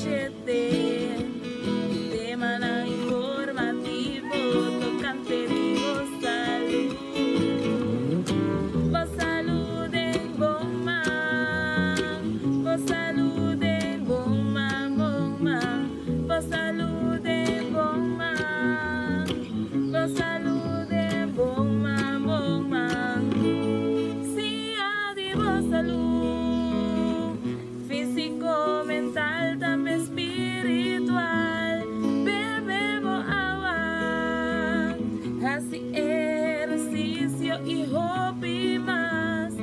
shete. Temanan informativo tokante di bo salú. Bo salú den bo man. Bo salú den bo man, bo man. Bo salú den bo man. Bo salú den bo man, bo man. Siña di bo salú, físiko, mental, tambe spiritual. Bebe bo awa, hasi ehersisio i hopi mas.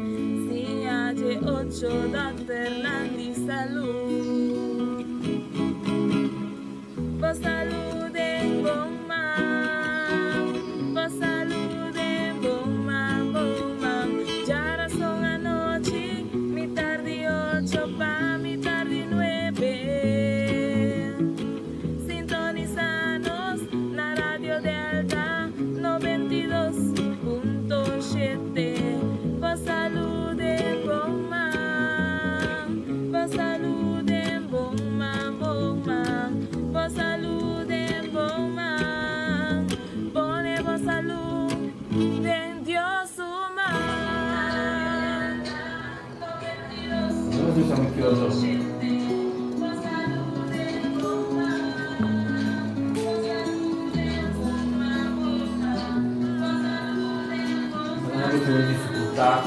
Siña dje ocho dòkternan di salú. Bo salú den bo man, bo salú den bo man, bo man. Djarason anochi, mitar di ocho pa mitar di nuebe. Sintonisa nos na Radio Delta 92.7. Bo salú den bo man, bo salú den bo man, bo man. Bo salú den bo man. Pone bo salú den Dios su man. Nos usa un kioso. Nan tin un dificultad.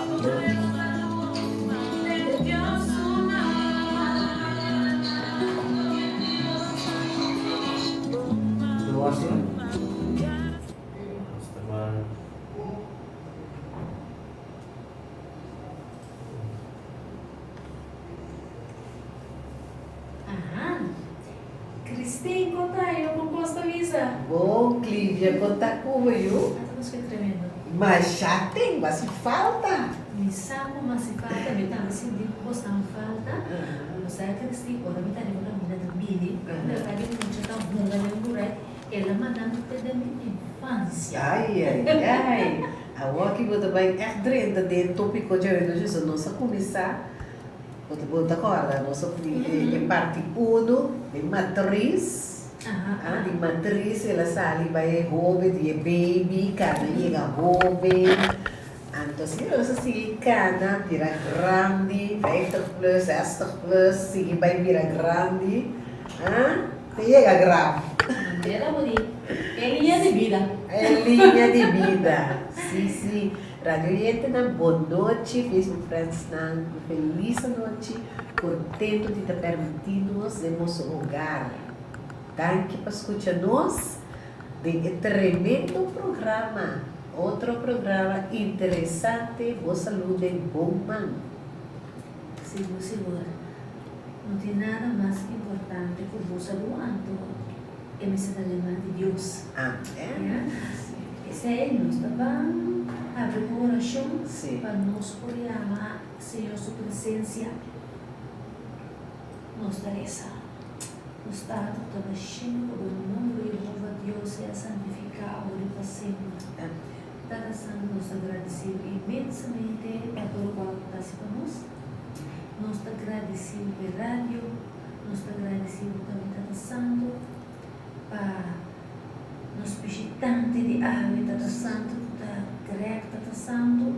Aha. Christine, kon ta yo? Kon kos ta bisa? Bon, Clivia, kon ta ku bo yu? Ata nos ke tremendo. Masha ten, bo hasi falta. Mi sa ku mi hasi falta, mi tambe sinti ku bo stan falta. Bo sa Christine, ora mi ta riba kaminda ta bini, mi ta di mucha ta hunga den lurai, el a manda mi te den mi infansia. Ai, ai, ai. Awor ki bo ta bai ègt drenta den e tópiko djawe nochi, so nos a kuminsá, bo ta bo ta kòrda, nos a e parti uno, e matris, ah, di matris el a sali bai e hoben, di e baby, kana yega hoben, anto asina nos a sigui kana bira grandi, vijftig plus, zestig plus, sigui bai bira grandi, ah. Te yega graf. Manera bo di, e liña di bida. E liña di bida. Si, si. Radio oyentenan, bon nochi. Facebook friendsnan, un felis anochi. Contento di ta permiti nos den boso hogar. Danki pa scucha nos den e tremendo programa. Otro programa interesante, Bo Salud den Bon Man. Sigur, sigur. No tin nada mas importante ku bo salú anto e mester ta den man di Dios. Amen. Esei nos ta ban habri ku orashon pa nos por yama Señor su presensia. Nos ta resa, Nos Tata ku ta na shelu, ku bo nomber Yehova Dios sea santifiká awor i pa semper. Tata Santu, nos ta gradisiu inmensamente pa tur lokual ku ta hasi pa nos. Nos ta gradisiu p'e radio, nos ta gradisiu tambe Tata Santu pa nos bishitante di awe, Tata Santu ku ta Greg, Tata Santu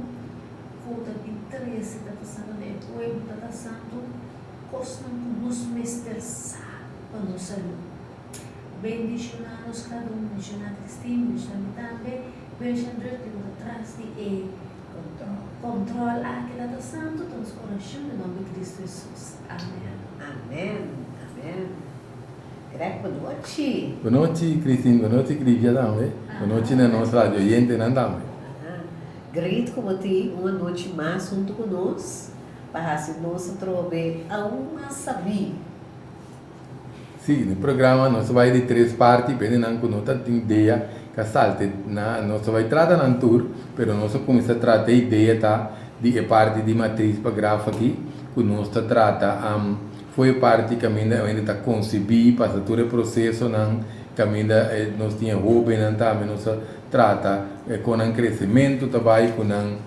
ku ta bin trese, Tata Santu na e pueblo, Tata Santu kosnan ku nos mester sa pa nos salú. Bendishoná nos kada un, bendishoná Christine, bendishoná mi tambe, bendishoná Dirk ku ta tras di e. Control aki Tata Santo ta nos oracion den nomber di Cristo Jesus. Amen. Amen amen Greg bo nochi. Bo nochi Christine, bo nochi Clivia tambe, bo nochi na nos radio oyentenan tambe. Aha, great ku bo tin un anochi mas huntu ku nos pa hasi nos atrobe aun mas sabí. Sí, den programa nos ta bai di tres parti, pendenan ku no ta tin idea ka salte na, nos ta bai trata nan tur, pero nos a kuminsá trata e idea ta di e parti di matris pa graf aki, ku nos ta trata for e parti kaminda e hende ta konsibí, pasa tur e prosesonan, kaminda nos tin e hóbennan tambe nos ta trata kon nan kresementu ta bai ku nan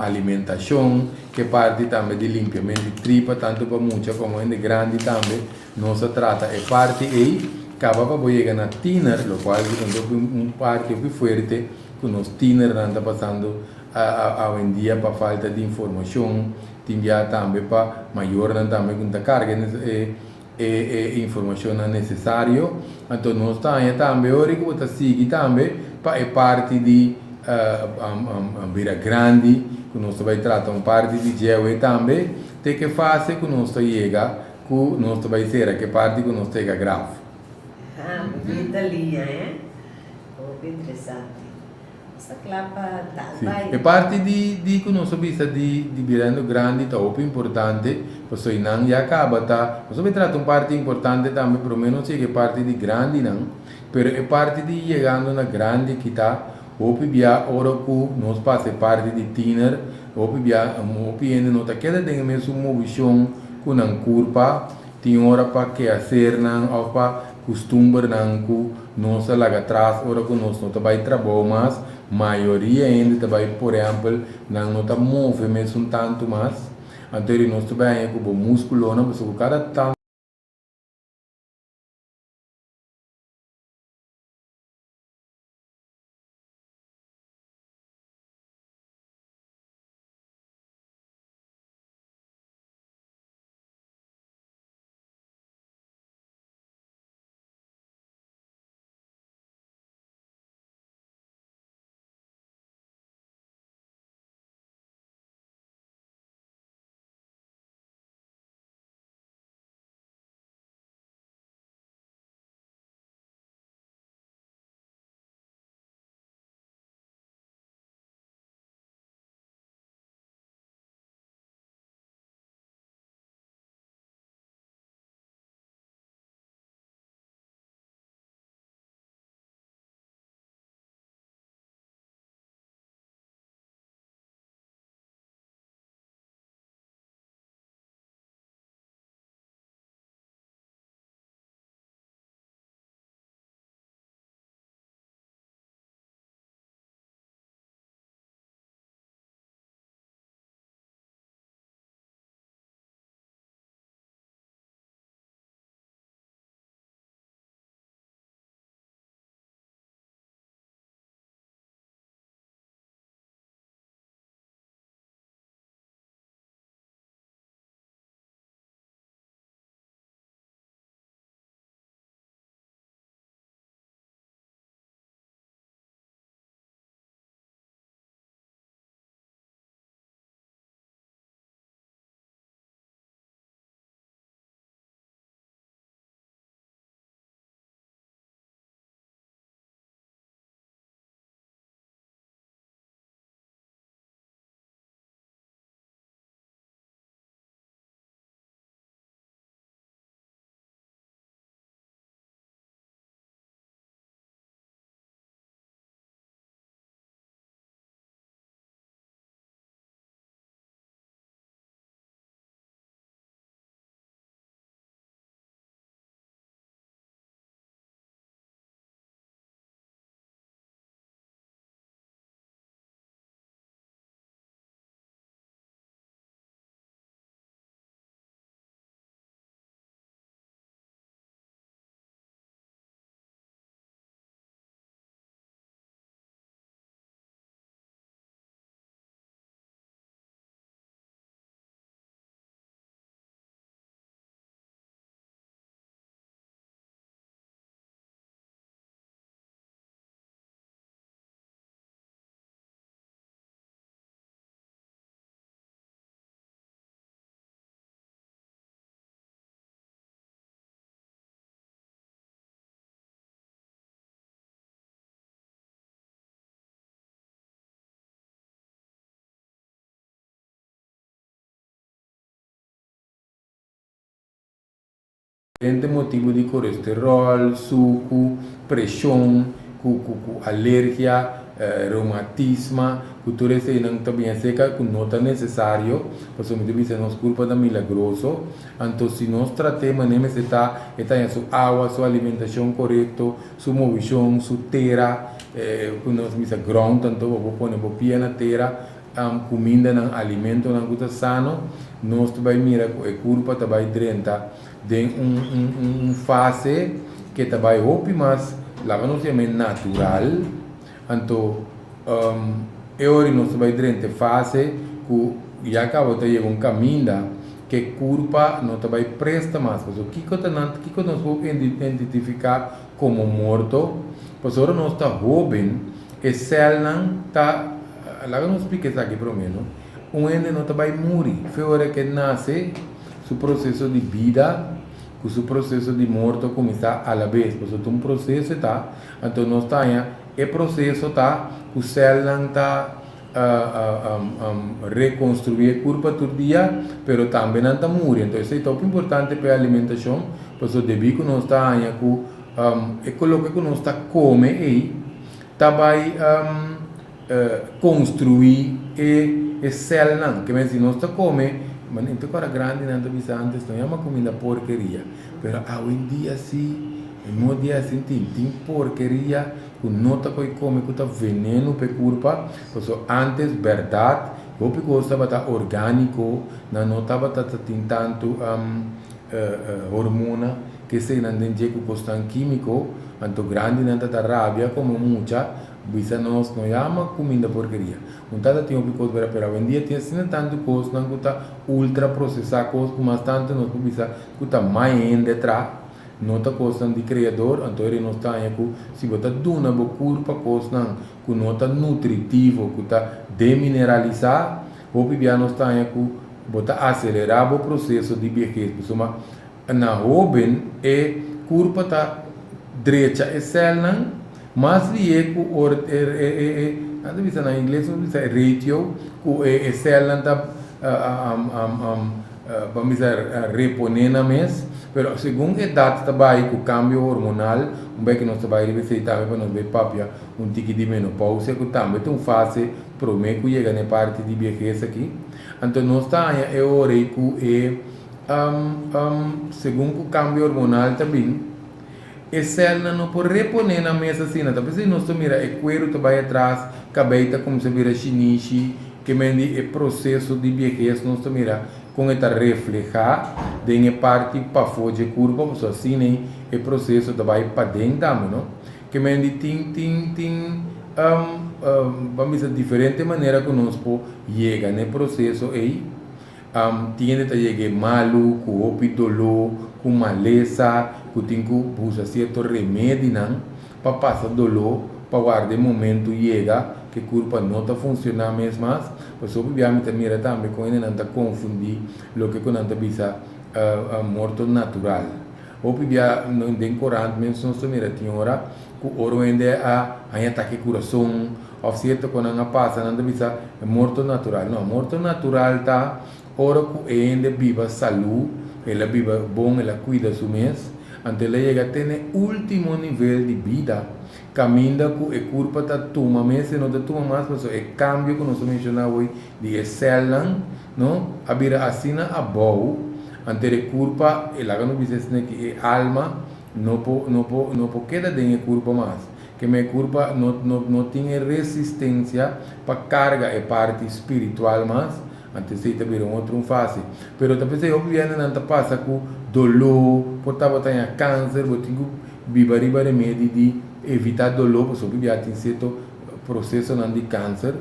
Alimentacion, ke parti tambe di limpiament di tripa tanto pa mucha como hende grandi tambe. Nos a trata e parti ei kaba pa bo yega na tiner, lokual ku ta un parti hopi fuerte ku nos tinernan ta pasando awendia pa falta di informashon, tin bia tambe pa mayornan tambe ku no ta karga e e informashonnan nesesario. Anto nos ta haña tambe ora ku bo ta sigui tambe pa e parti di bira grandi ku nos ta bai trata un parti di djewe tambe te ke fase ku nos ta yega ku nos ta bai sera ke parti ku nos ta yega graf. Ha, bunita liña, eh? Hopi interesante. Nos ta kla pa dal Sí, bai. e parti di di ku nos a bisa di di birando grandi ta hopi importante, pasobra nan ya kaba ta, nos a bai trata un parti importante tambe, promé nos yega e parti di grandinan, pero e parti di yegando na grandi aki ta hopi bia ora ku nos pasa e parti di tiner, hopi bia hopi hende no ta keda den e mesun movishon ku nan kurpa, Tin ora pa keasernan òf pa kustumbernan ku nos a laga tras ora ku nos no ta bai trabou mas. Mayoria hende ta bai, por ehèmpel, nan no ta move mesun tantu mas. Anto di nos ta bai haña ku bo múskulonan, pasobra ku kada tantu. Diferente motibu di kolesterol, suku, preshon, ku ku ku alergia, reumatisma, ku tur eseinan ta biña seka ku no ta nesesario, pasobra mi ta bisa nos kurpa ta milagroso, anto si nos trat'é manera mester ta, e ta haña su awa, su alimentashon korekto, su movishon, su tera, ku nos bisa ground, anto bo por pone bo pia na tera, Kumindanan, alimentonan ku ta sano, nos ta bai mira ku e kurpa ta bai drenta. den un un un fase ke ta bai hopi mas laga nos yam'é natural. Anto e ora nos ta bai drenta e fase ku ya kaba ta yega un kaminda ke kurpa no ta bai presta mas. Pasobra kiko ta nan kiko nos por identifiká komo morto? Pasobra ora nos ta hóben e sèlnan ta, laga nos splika esaki promé no, un hende no ta bai muri fe ora ke nase su proseso di bida ku su proseso di morto kuminsá alabes pasobra ta un proseso e ta. Anto nos ta haña e proseso ta ku sèlnan ta rekonstruí e kurpa tur dia, pero tambe nan ta muri. Anto esei ta hopi importante pa e alimentashon, pasobra debí ku nos ta haña ku e loke ku nos ta kome ei ta bai konstruí e sèlnan. Ke men si nos ta kome, manera te kòrda grandinan ta bisa ántes no yama kuminda porkeria, pero awendia si. E no di asin tin tin porkeria ku no ta koe kome ku ta veneno pa e kurpa, pasobra antes bèrdat hopi kos tabata orgániko, nan no tabata ta tin tantu hormona ke eseinan den dje ku kosnan kímiko, anto grandinan ta ta rabia komo mucha bisa nos no yama kuminda porkeria. Un tata tin hopi kos bèrdat pero awendia tin asina tantu kosnan ku ta ultra prosesá kos ku mas tantu nos por bisa ku ta mai hende tra. No ta kosnan di Kreador, anto eri nos ta haña ku si bo ta duna bo kurpa kosnan ku no ta nutritivo, ku ta demineralisá, hopi bia nos ta haña ku bo ta aselerá bo proseso di biehes. Pasobra na hóben e kurpa ta drecha e sèlnan mas lihé ku ora e, nan ta bisa na ingles nos ta bisa e ratio ku e sèlnan ta Ban bisa reponé nan mes, pero segun edat ta bai ku kambio hormonal, un bek nos ta bai riba esei tambe pa nos bai papia un tiki di menopausia ku tambe ta un fase promé ku yega na e parti di biehes aki. Anto nos ta haña e ora ei ku e segun ku kambio hormonal ta bin, E sèlnan no por reponé nan mes asina. Ta p'esei nos ta mira e kueru ta bai atras, kabei ta kuminsá bira shinishi, ke men di e proseso di biehes nos ta mira kon e ta reflehá den e parti pafó dje kurpa, pasobra asina ei e proseso ta bai paden tambe, no? Ke men di tin tin tin ban bisa diferente manera ku nos por yega na e proseso ei. Tin hende ta yega e malu, ku hopi doló, ku malesa, ku tin ku busa sierto remedinan pa pasa doló, pa warda e momentu yega ku e kurpa no ta funshoná mes mas. Pasobra hopi bia mi ta mira tambe kon hendenan ta konfundí loke ku nan ta bisa morto natural. Hopi bia den korant mes nos ta mira tin ora ku ora un hende a haña atake kurason òf sierto ku nan a pasa nan ta bisa e morto natural. No, morto natural ta ora ku e hende biba salú, el a biba bon, el a kuida su mes, anto el a yega te na e último nivel di bida kaminda ku e kurpa ta tuma mes, e no ta tuma mas pasobra e kambio ku nos a menshoná awor di e sèlnan no a bira asina abou, anto e kurpa, e laga nos bisa esei ki e alma no por no por no por keda den e kurpa mas. Kema e kurpa no no no tin e resistensia pa karga e parti spiritual mas, anto esei ta bira un otro un fase. Pero ta p'esei hopi bianan ta pasa ku doló, por tabata haña kanser, bo tin ku biba riba remedi di evitá doló, pasobra hopi bia tin sierto prosesonan di kanser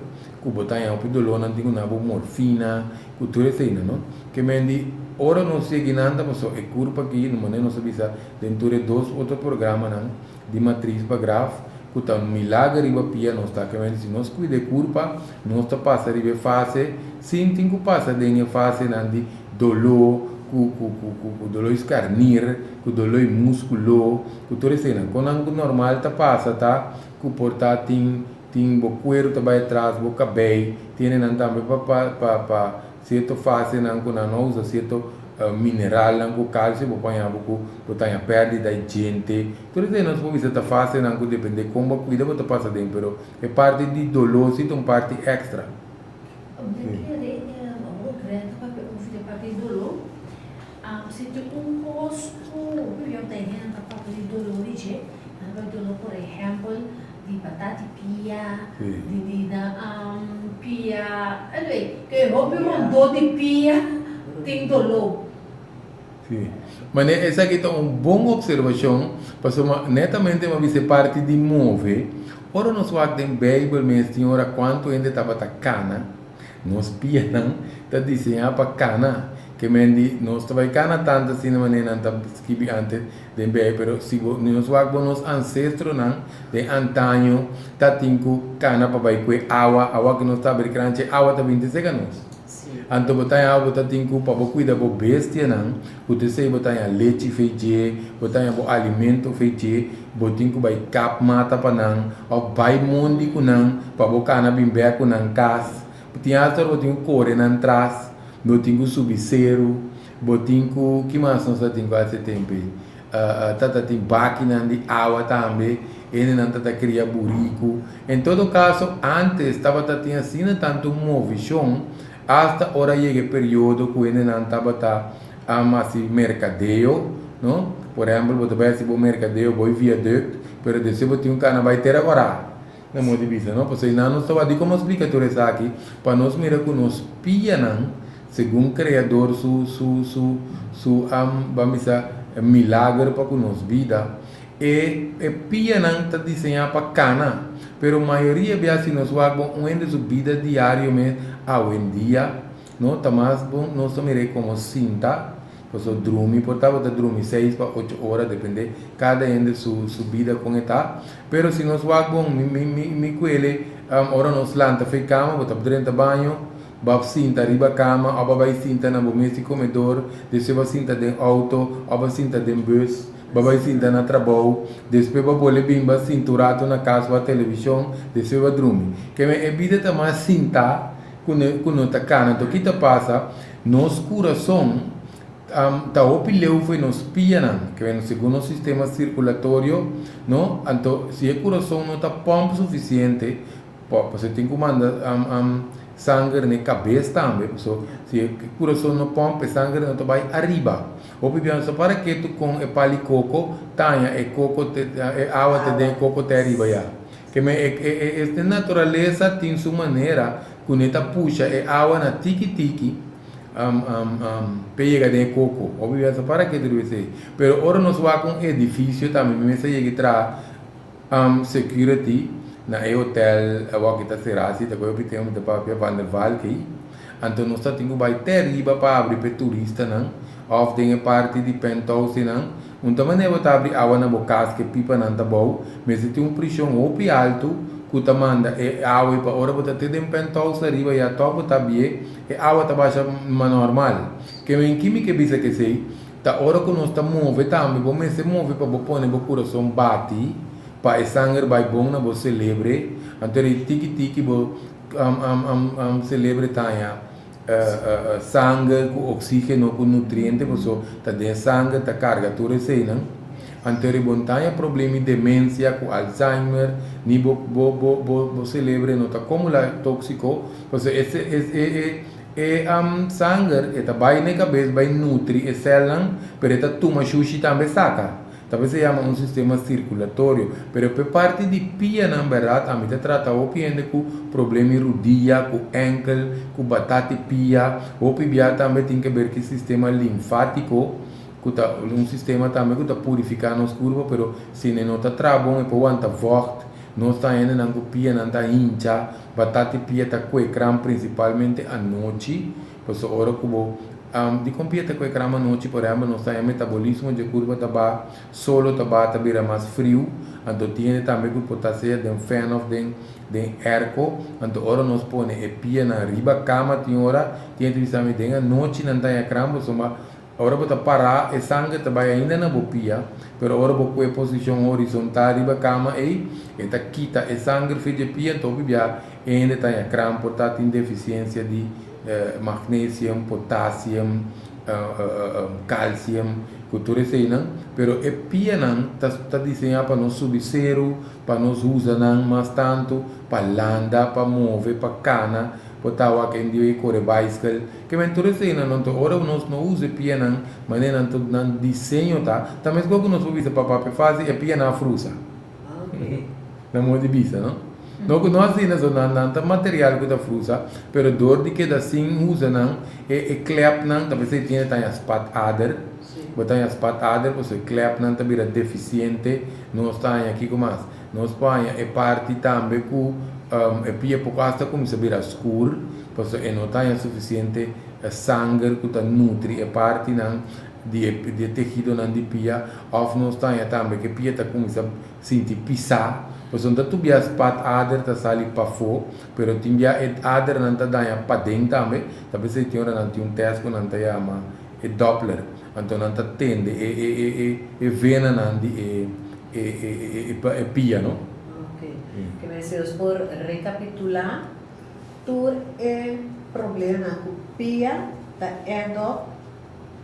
ku bo ta haña hopi dolónan tin ku na bo morfina ku tur eseinan no. Ke men di ora nos sigui nan ta pasobra e kurpa aki, manera nos a bisa den tur e dos otro programanan, Di matris pa graf, ku ta un milager riba pia nos ta kemende si nos kuida e kurpa nos ta pasa riba e fase sin tin ku pasa den e fasenan di doló ku ku ku ku ku doló di skarnir ku doló di muskulo ku tur eseinan kon nan ku normal ta pasa ta ku por ta tin tin bo kueru ta bai atras bo kabei tiene nan tambe pa pa pa pa Sierto fasenan ku nan no usa sierto mineralnan ku kalsio bo paña bo ku bo ta haña pèrdida di djente. Tur esei nos por bisa ta fasenan ku depende kon bo kuida bo ta pasa den pero e parti di doló si ta un parti èkstra. Mi kere bo Greta papia over di e parti di doló. Si tin un kos ku hopi ta hende ta papia di doló di dje, nan ta papia di doló por ehèmpel di batati pia, di di na pia, anyway, ke hopi rondó di pia tin doló. Sí. Manera esaki ta un bon observashon, pasobra netamente mi a bisa e parti di move. Ora nos wak den Beibel mes tin ora kuantu hende tabata kana. Nos pianan ta diseñá pa kana. Ke men di nos ta bai kana tantu asina manera nan ta skibi antes den Beibel, pero si bo nos wak bo nos ansestronan den antaño ta tin ku kana pa bai kue awa, awa ku nos ta abri kranchi awa ta binti seka nos. Anto bo ta haña bo ta tin ku pa bo kuida bo bestianan ku ta esei bo ta haña lechi fei dje, bo ta haña bo alimento fei dje, bo tin ku bai kap mata pa nan òf bai mondi ku nan pa bo kana bin bèk ku nan kas. Tin hasta ora bo tin ku kore nan tras, bo tin ku subi seru, bo tin ku, ki mas nos ta tin ku hasi e tempu ei? Ta ta tin bakinan di awa tambe, hendenan ta ta kria buriku. En todo kaso, ántes tabata tin asina tantu movishon, asta ora yega e periodo ku hendenan tabata hasi merkadeo, no? Por ehèmpel, bo ta bai hasi bo merkadeo bo e viadukt, pero despues bo tin un kana bai tera kòrá. Na modo di bisa, no? Pasobra einan nos tabata di komo splika tur esaki, pa nos mira ku nos pianan, segun Kreador su su su su ban bisa milager pa ku nos bida, e e pianan ta diseñá pa kana. Pero mayoria bia si nos wak bon un hende su bida diario mes awendia, no, ta mas bon nos ta mir'é komo sinta. Pasobra drumi por tabata drumi seis pa ocho ora depende kada hende su su bida kon e ta. Pero si nos wak bon mi mi mi mi kuele ora nos lanta fei kama bo ta drenta baño bo a sinta riba kama òf a bai sinta na bo mes di komedor despues bo a sinta den outo òf a sinta den bus bo a bai sinta na trabou despues bo a bole bin bo a sinta un rato na kas wak televishon despues bo a drumi. Keme e bida ta mas sinta ku no ku no ta kana. Anto ki ta pasa? Nos kurason ta hopi leu fo'i nos pianan, ke bueno, segun nos sistema sirkulatorio, no? Anto, si e kurason no ta pòmp sufisiente, pasobra tin ku manda sanger na e kabes tambe, pasobra si e kurason no pòmp, e sanger no ta bai ariba. Hopi bia nos ta para ketu kon e pali koko taña e koko te, e awa te den e koko te ariba ya. Ke men e e naturalesa tin su manera ku ne ta pusha e awa na tiki tiki p'e yega den e koko. Hopi bia sa para ke tur esei. Pero ora nos wak un edifisio tambe mi mester yega i traha security na e hotel awor ki ta sera si ta kohe hopi tempu mi ta papia Van der Valk ei. Anto nos ta tin ku bai te riba pa abri p'e turistanan òf den e parti di penthousenan. Un ta manera bo ta abri awa na bo kas ku e pipanan ta bou, mester tin un prishon hopi altu ku ta manda e awa i pa ora bo ta te den penthouse ariba ya tòg bo ta abié, e awa ta basha normal. Ke men ki mi ke bisa kesei, ta ora ku nos ta move tambe bo mester move pa bo pone bo kurason bati pa e sanger bai bon na bo selebre, anto di tiki tiki bo selebre ta haña Sanger ku oksígeno ku nutriente paso ta den sanger ta karga tur eseinan. Anto riba un taña problema di demensia ku Alzheimer ni bo bo bo bo bo selebre no ta komula tóksiko paso e e e e sanger e ta bai na e kabes bai nutri e sèlnan pero e ta tuma shushi tambe saka. Ta por se yama un sistema sirkulatorio. Pero p'e parti di pianan bèrdat ami ta trata hopi hende ku problema di rudia, ku ènkel, ku batati pia. Hopi bia tambe tin ke ber ku e sistema linfátiko, ku ta un sistema tambe ku ta purifiká nos kurpa, pero si e no ta traha bon e por wanta vògt. Nos ta hendenan ku pianan ta hincha, batati pia ta kue kram prinsipalmente anochi. Pasobra ora ku bo Dikon pia ta kue kram anochi? Por ehèmpel, nos ta haña metabolismo dje kurpa ta baha, solo ta baha, ta bira mas friu. Anto tin hende tambe ku por ta sea den fèn òf den den èrko. Anto ora nos pone e pianan riba kama tin ora, tin hende ta bisa mi den anochi nan ta haña kram pasobra ora bo ta pará e sanger ta bai ainda na bo pia, pero ora bo kue posishon horizontal riba kama ei, e ta kita e sanger for dje pia, anto hopi bia e hende ta haña kram por ta tin defisiensia di magnesium, potassium, calcium, cu tur eseinan, pero e pianan ta ta diseña pa nos subi ceru, pa nos usa nan mas tanto, pa landa, pa move, pa cana, por ta awor aki en dia core baiskel, ke men tur eseinan anto ora nos no usa e pianan manera nan ta nan diseño ta, ta mescos cu nos por bisa pa papia facil e pianan a frusa. Nan modo di bisa, no? No ku no asina, so nan nan ta material ku ta frusa, pero dor di keda sin usa nan, e e klepnan ta p'esei tiene taña spatader. bo ta haña spatader pasobra e klepnan ta bira defisiente. Nos ta haña kiko mas? Nos por haña e parti tambe ku e pia poko asta kuminsá bira skur pasobra e no ta haña sufisiente sanger ku ta nutri e partinan di e di e tehidonan di pia òf nos ta haña tambe ku e pia ta kuminsá sinti pisá pasobra no ta tur bia spat ader ta sali pafó pero tin bia e adernan ta daña paden tambe ta p'esei tin ora nan tin un tèst ku nan ta yama e Doppler anto nan ta tende e e e e e venanan di e e e e e pia no. Ok. Ke mester nos por rekapitulá tur e problemanan ku pia ta end up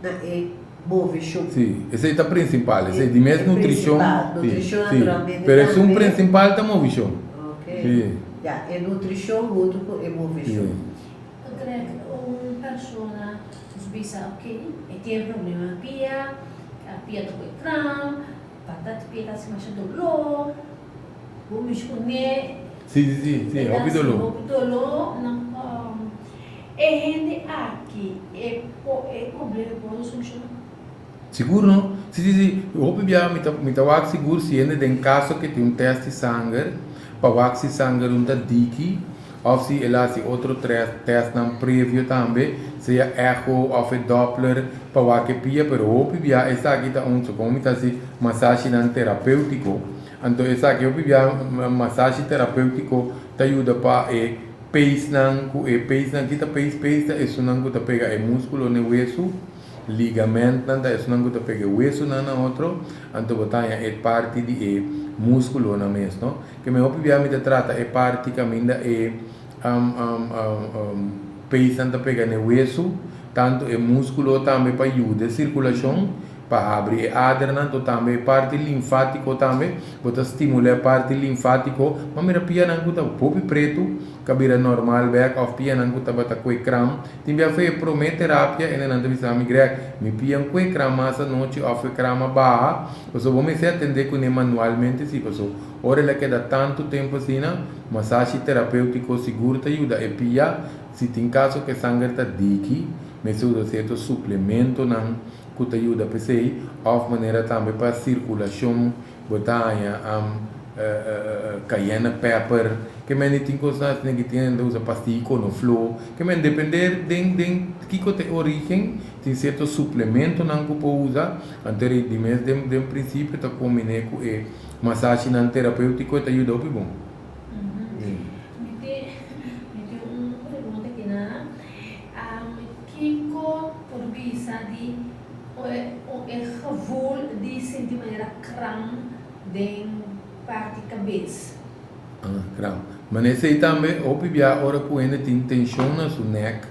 na e moveshon. Sí, esei ta prinsipal, esei di mes E nutrishon, prinsipal, sí, nutrishon sí, naturalmente pero esun tambe. prinsipal ta movishon. Ok, Sí. ya, e nutrishon huntu ku e moveshon. Sí. Greg, un persona nos bisa ok, e tin e problema pia, a pia ta ku e kram, patat pia ta hasi masha doló, bo mishi kuné, Sí, sí, sí, sí, e ta hopi hasi doló. hopi doló, nan e hende aki e por e problema por wòrdu solushoná? Sigur no? Sí, sí, sí, hopi bia mi ta mi ta wak sigur si hende den kaso ke tin un tèst di sanger pa wak si sanger un ta diki Of si el a hasi otro testnan previo tambe, sea echo of e Doppler pa wak e pia, pero hopi bia esaki ta un, supongo mi ta hasi masashinan terapeutiko, anto esaki hopi bia masashi terapeutiko ta yuda pa e peesnan ku e peesnan, kita pees? Pees ta esunnan ku ta pega e muskulo n'e wesu. Ligamentnan ta esunnan ku ta pega e wesunan na otro, anto bo ta haña e parti di e muskulonan mes, no? Ke mi hopi bia mi ta trata e parti kaminda e peesnan ta pega na e wesu, tantu e muskulo tambe pa yuda e sirkulashon, pa habri e adernan, anto tambe e parti linfátiko tambe, bo ta stimulá e parti linfátiko, bo a mira pianan ku ta hopi pretu, ka bira normal bèk, òf pianan ku tabata kue kram. Tin bia fe e prome terapia ene nan ta bisa mi, Greg, mi pia un kue kram mas anochi òf e kram a baha, pasobra bo mester atendé kuné manualmente si, pasobra ora el a keda tantu tempu asina, masashi terapeutiko sigur ta yuda e pia, si tin kaso ku e sanger ta diki, mester usa sierto suplementonan ku ta yuda p'esei, òf manera tambe pa sirkulashon. Bo ta haña cayenne pepper, ke men di tin kosnan asina ki tin hende ta usa pastilla konofló, ke men depende den den kiko ta e origen, tin sierto suplementonan ku por usa, anto di mes den den prinsipio ta kombiné ku e masashinan terapeutiko e ta yuda hopi bon. Mi tin mi tin un pregunta kinan, kiko por bisa di E gevoel di sinti manera kram den parti kabes. Ah, kram. Ma esei tambe hopi bia ora ku hende tin tenshon na su nek,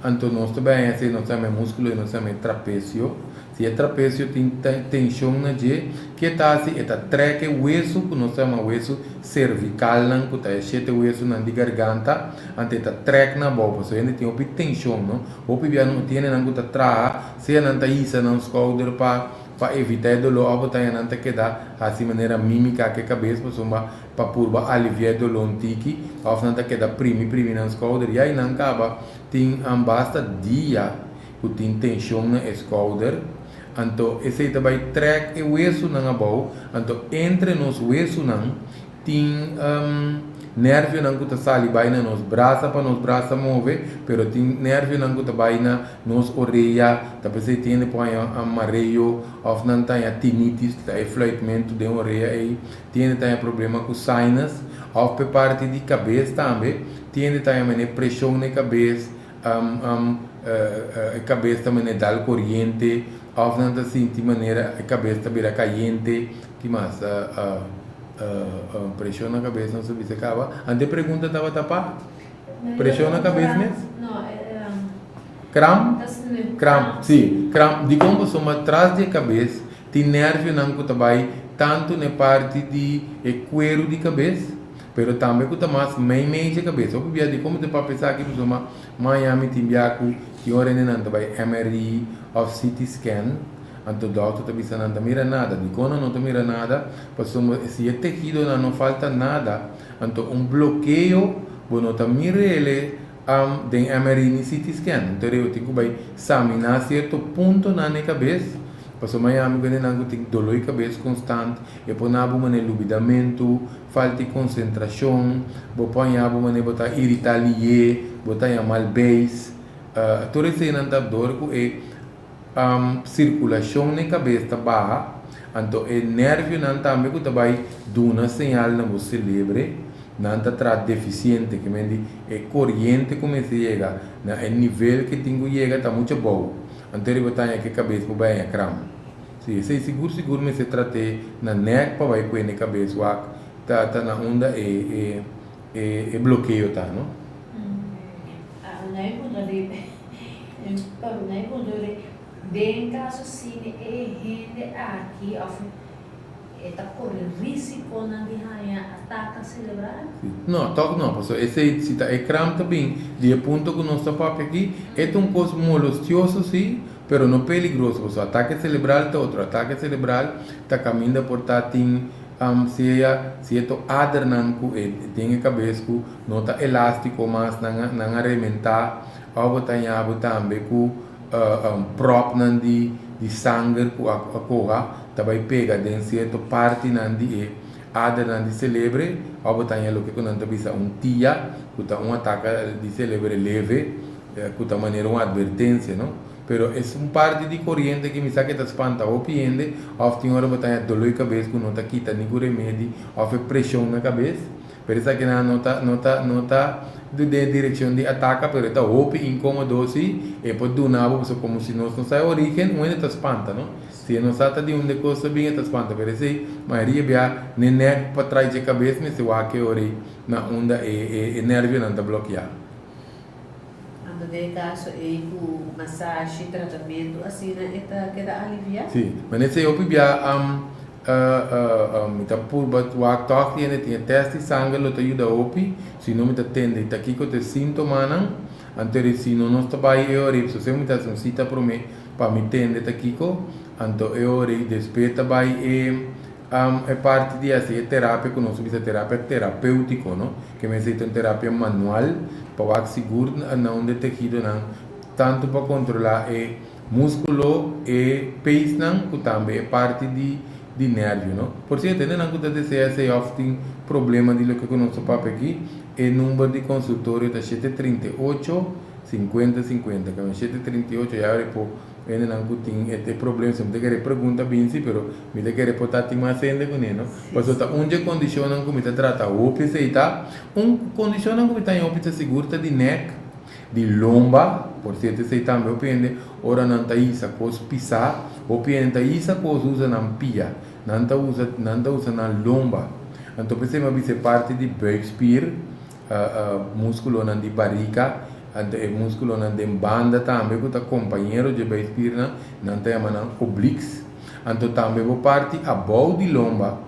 anto nos ta bai hasi nos ta yama e muskulo i nos ta yama e trapesio. Si e trapesio tin tenshon na dje, ke ta hasi? E ta trek e wesu ku nos ta yama wesu servikalnan ku ta e shete wesunan di garganta, anto e ta trek na abou pasobra hende tin hopi tenshon, no? Hopi bia no tin hendenan ku ta traha, sea nan ta hisa nan skouder pa pa evitá e doló òf bo ta haña nan ta keda hasi manera mímika ku e kabes pasobra pa purba aliviá e doló un tiki òf nan ta keda primi primi nan skouder. Ya i nan kaba tin basta dia ku tin tenshon na e skouder, anto esei ta bai trèk e wesunan abou, anto entre nos wesunan Tin nervionan ku ta sali bai na nos brasa pa nos brasa move, pero tin nervionan ku ta bai na nos orea, ta p'esei tin hende por haña mareo òf nan ta haña tinitis, ta e fluitmentu den orea ei. Tin hende ta haña problema ku sinus òf p'e parti di kabes tambe. Tin hende ta haña manera preshon na e kabes, e kabes ta manera dal koriente òf nan ta sinti manera e kabes ta bira kayente. Ki mas? Preshon na kabes nos a bisa kaba. Ante e pregunta tabata pa? Preshon na kabes mes? Kram? Kram, si. Kram. Dikon pasobra tras di e kabes tin nervionan ku ta bai tantu na e parti di e kueru di kabes, pero tambe ku ta mas meimei dje kabes. Hopi bia dikon mi ta papia esaki pasobra maña mi tin bia ku tin ora hendenan ta bai MRI òf CT scan. Anto dòkter ta bisa nan ta mira nada. Dikon nan no ta mira nada? Pasobra si e tehidonan no falta nada, anto un blokeo bo no ta mir'ele den MRI ni CT scan. Anto rei bo tin ku bai saminá sierto puntonan na e kabes. Pasobra Miami ku hendenan ku tin doló di kabes konstant, e por na bo manera lubidamentu, falta di konsentrashon, bo por haña bo manera bo ta iritá lié, bo ta haña mal beis. Tur eseinan ta dor ku e sirkulashon na e kabes ta baha, anto e nervionan tambe ku ta bai duna señal na bo selebre, nan ta traha defisiente, ke men di e koriente ku mester yega na e nivel ke tin ku yega ta mucha bou. Anto riba ta haña ke kabes por bai haña kram. Si, esei sigur sigur mester trat'é na nèk pa bai kuende kabes wak ta ta na unda e e e e blokeo ta, no? Una punto di una punto di den kaso si e hende aki òf E ta kore risikonan di haña ataka selebral? No, tòg no, pasobra esei si ta e kramp ta bin di e punto ku nos ta papia aki, e ta un kos molestioso si, pero no peligroso, pasobra atake selebral ta otro. Atake selebral ta kaminda por ta tin sea sierto adernan ku e den e kabes ku no ta elástiko mas, nan a nan a rementá, òf bo ta haña bo tambe ku propnan di di sanger ku a koha. Ta bai pega den sierto partinan di e adernan di selebre, òf bo ta haña loke ku nan ta bisa un tia, ku ta un ataka di selebre leve, ku ta manera un atvertensia, no? Pero es un parti di koriente ku mi sa ke ta spanta hopi hende, òf tin ora bo ta haña doló di kabes ku no ta kita ni ku remedi, òf e preshon na kabes. Pero esakinan no ta no ta no ta den e direccion di ataca pero e ta hopi incomodo si e por duna bo pasobra como si nos no sa e origen un hende ta spanta no si e no sa ta di unda e cos ta bin e ta spanta pero esey mayoria bia ne nek pa trai dje cabes mester wak e ora na unda e e e nervionan ta blokia. Anto den e caso ey cu masashi, tratamiento asina e ta keda alivia? Si, ma nesey hopi bia Mi ta purba wak tòg di hende tin e tèst di sanger lo ta yuda hopi, si no mi ta tende ta kiko ta e síntomanan, anto ri si no nos ta bai e ora ei, sosé mi ta hasi un sita promé pa mi tende ta kiko, anto e ora ei despues ta bai e e parti di hasi e terapia ku nos ta bisa terapia terapéutiko no, ke mester ta un terapia manual pa wak sigur na unda e tehidonan tantu pa kontrolá e Músculo, e peesnan cu tambe e parti di di nervio, no. Por cierto, hendenan cu ta desea esey of tin problema di loke cu nos ta papia aki, e number di consultorio ta 738 50 50. Cambia 738 ya ora por hendenan cu tin e e problema, si mi ta kere pregunta binsi, pero mi ta kere por ta tin mas hende cune, no. Pasobra ta un dje condicionnan cu mi ta trata hopi esey ta, un condicionnan cu mi ta haña hopi ta sigur ta di nek. Di lomba, por sierto esei tambe hopi hende ora nan ta hisa kos pisá, hopi hende ta hisa kos usa nan pia, nan ta usa nan ta usa nan lomba. Anto p'esei mi a bisa e parti di buikspier, muskulonan di barika, anto e muskulonan den banda tambe ku ta kompañero dje buikspiernan, nan ta yama nan obliques. Anto tambe bo parti abou di lomba,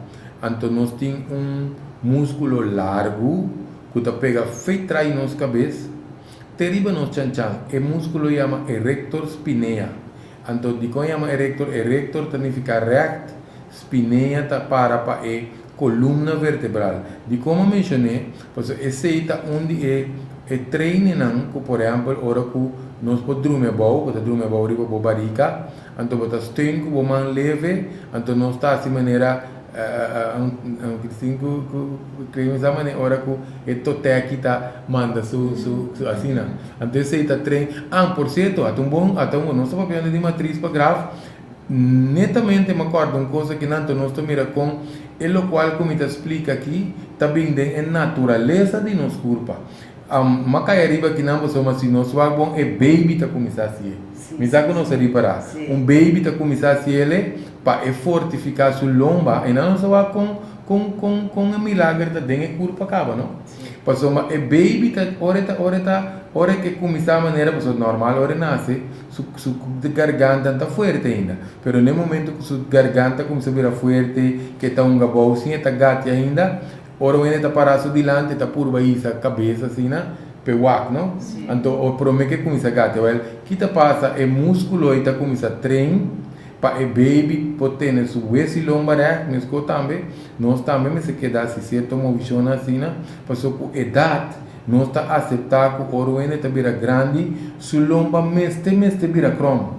anto nos tin un muskulo largu, ku ta pega fe trai nos kabes, te riba nos chanchan, e muskulo yama erector spinea. Anto dikon yama erector? Erector ta nifiká règt, spinea ta para pa e kolumna vertebral. Dikon mi a menshoné? Pasobra esei ta un di e e treinennan ku por ehèmpel ora ku nos por drumi abou, bo ta drumi abou riba bo barika, anto bo ta steun ku bo man leve, anto nos ta hasi manera Christine ku ku Clemi sa manera ora ku e toteki ta manda su su su asina. Anto esei ta train. Ah, por cierto, ata un bon, ata un bon, nos ta papiando di matriz pa graf, netamente mi a corda un cosa aki nan, anto nos ta mira con e locual cu mi ta splica aki ta bin den e naturalesa di nos curpa. M'a kai ariba akinan pasobra si nos wak bon e baby ta kuminsá hasié. Mi sa ku nos a ripará. Un baby ta kuminsá hasié pa e fortifiká su lomba. I nan nos a wak kon kon kon kon e milager ta den e kurpa kaba no. Pasobra e baby ta ora e ta ora e ta ora e ke kuminsá manera pasobra normal ora e nase su su garganta no ta fuerte ainda. Pero na e momento ku su garganta kuminsá bira fuerte ke ta hunga bou sin e ta gatia ainda. Ora un hende ta pará su dilanti ta purba hisa kabes asina p'e wak, no? Anto o promé ke kuminsá gatia, wèl, ki ta pasa? E múskulo ei ta kuminsá train pa e baby por tene su wes i lomba règt. Meskos tambe, nos tambe mester keda hasi sierto movishonnan asina, pasobra ku edat nos ta aseptá ku ora un hende ta bira grandi, su lomba mester mester bira kròm.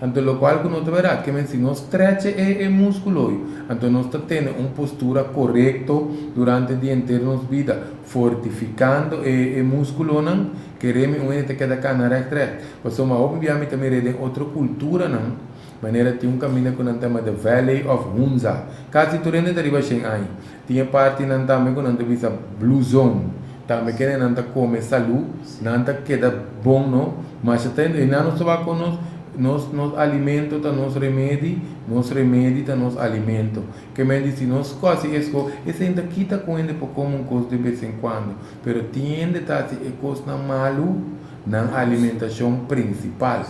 Anto lokual ku no ta bèrdat, ke men si no stretch e e múskulo ei, anto nos ta tene un postura korekto durante di henter nos bida, fortifikando e e múskulonan, kere mi un hende ta keda kana règt règt. Pasobra hopi bia mi ta mir'é den otro kulturanan, manera tin un kaminda ku nan ta yama The Valley of Hunza. Kasi tur hende ta riba shen aña. Tin e partinan tambe ku nan ta bisa Blue Zone. Tambe kende nan ta kome salú, nan ta keda bon no. Masha ta hende, nan no sa wak kon nos, nos nos alimento ta nos remedi, nos remedi ta nos alimento. Ke men di si nos hasi es kos, esei ta kita ku hende por kome un kos de bes en kuando. Pero tin hende ta hasi e kosnan malu nan alimentashon prinsipal.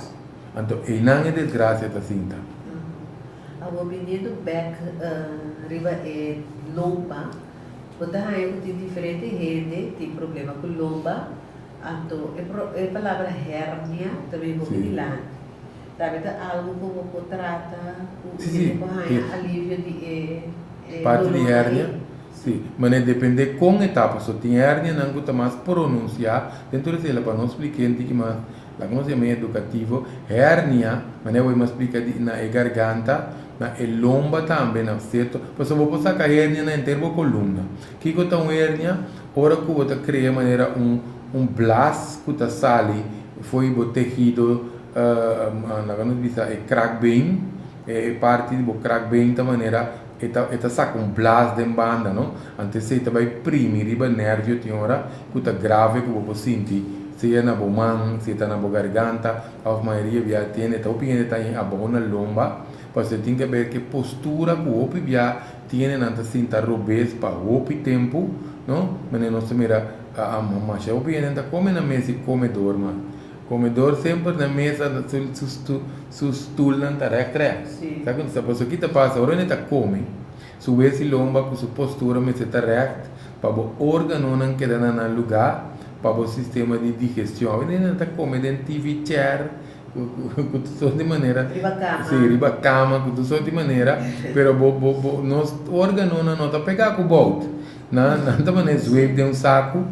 Anto einan e desgrasia ta sinta. Awor biniendo bek riba e lomba, bo ta haña ku tin diferente hende tin problema ku lomba, anto e e palabra hernia ta bin hopi dilanti. Tambe ta algu ku bo por trata ku hende por haña alivio di e e Parti di dolornan hernia, ei? si. Mane depende kon e ta, pasobra tin hernianan ku ta mas pronunsiá dentro di esei pa nos splika hende ki mas Laga nos yama e edukativo hernia, manera bo a splika di na e garganta, na e lomba tambe, na sierto, pasobra bo por saka hernia na henter bo kolumna. Kiko ta un hernia? Ora ku bo ta krea manera un un blas ku ta sali fo'i bo tehido, laga nos bisa e krakbeen, e parti di bo krakbeen ta manera e ta e ta saka un blas den banda no, anto esei ta bai primi riba nervio tin ora ku ta grave ku bo por sinti sea na bo man, sea ta na bo garganta òf mayoria bia tene ta hopi hende ta haña abou na lomba pasobra tin ke ber ke postura ku hopi bia tiene nan ta sinta robes pa hopi tempu no, manera nos ta mira masha hopi hende ta kome na mes di komedor mas. Comedor semper na mesa su su stoelnan ta règt règt. Sa ku sa pasobra ki ta pasa ora hende ta kome su wes i lomba ku su postura mester ta règt pa bo órganonan keda na nan lugá pa bo sistema di digestion. Awe hende ta kome den TV chair ku ku tur sort di manera. Riba kama. Si riba kama ku tur sort di manera pero bo bo bo nos órganonan no ta pegá ku bout. Nan nan ta manera zweef den un saku.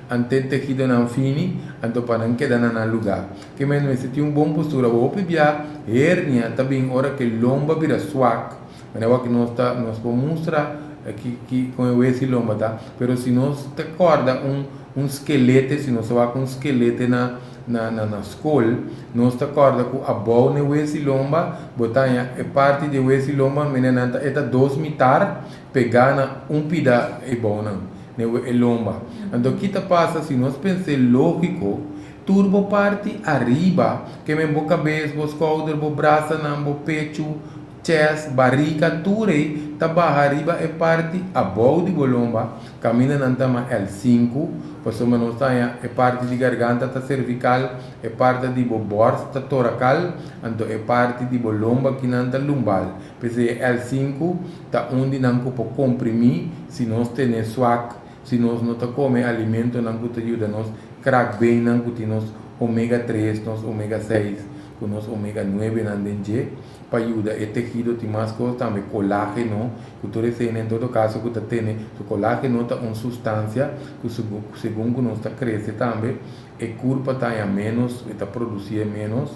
Ante tehidonan fini, anto pa nan keda na nan lugá. Ke men mester tin un bon postura. Hopi bia hernia ta bin ora ke lomba bira swak. Manera wak nos ta nos por mustra ki ki kon e wesi lomba ta, pero si nos ta kòrda un un skelete, si nos ta wak un skelete na na na na skol, nos ta kòrda ku abou na e wesi lomba bo ta haña e parti di e wesi lomba mene nan ta e ta dos mitar pegá na un pida e bounan. Den e lomba. Anto ki ta pasa si nos pens'é lógiko, tur bo parti ariba, ke men bo kabes, bo skouder, bo brasanan, bo pechu, chest, barika, tur ei ta baha riba e parti abou di bo lomba, kaminda nan ta ma L sinku, pasobra nos ta haña e parti di garganta ta servikal, e parti di bo bòrst ta torakal, anto e parti di bo lomba kinan ta lumbal. P'esei e L sinku ta un di nan ku por komprimí si nos tene swak, si nos no ta kome alimentonan ku ta yuda nos krakbeennan ku tin nos omega tres, nos omega seis ku nos omega nuebenan den dje pa yuda e tehido. Tin mas kos tambe, kolágeno ku tur eseinan en todo kaso ku ta tene su kolágeno ta un sustansia ku segun ku nos ta krese tambe e kurpa ta haña ménos, e ta produsié ménos.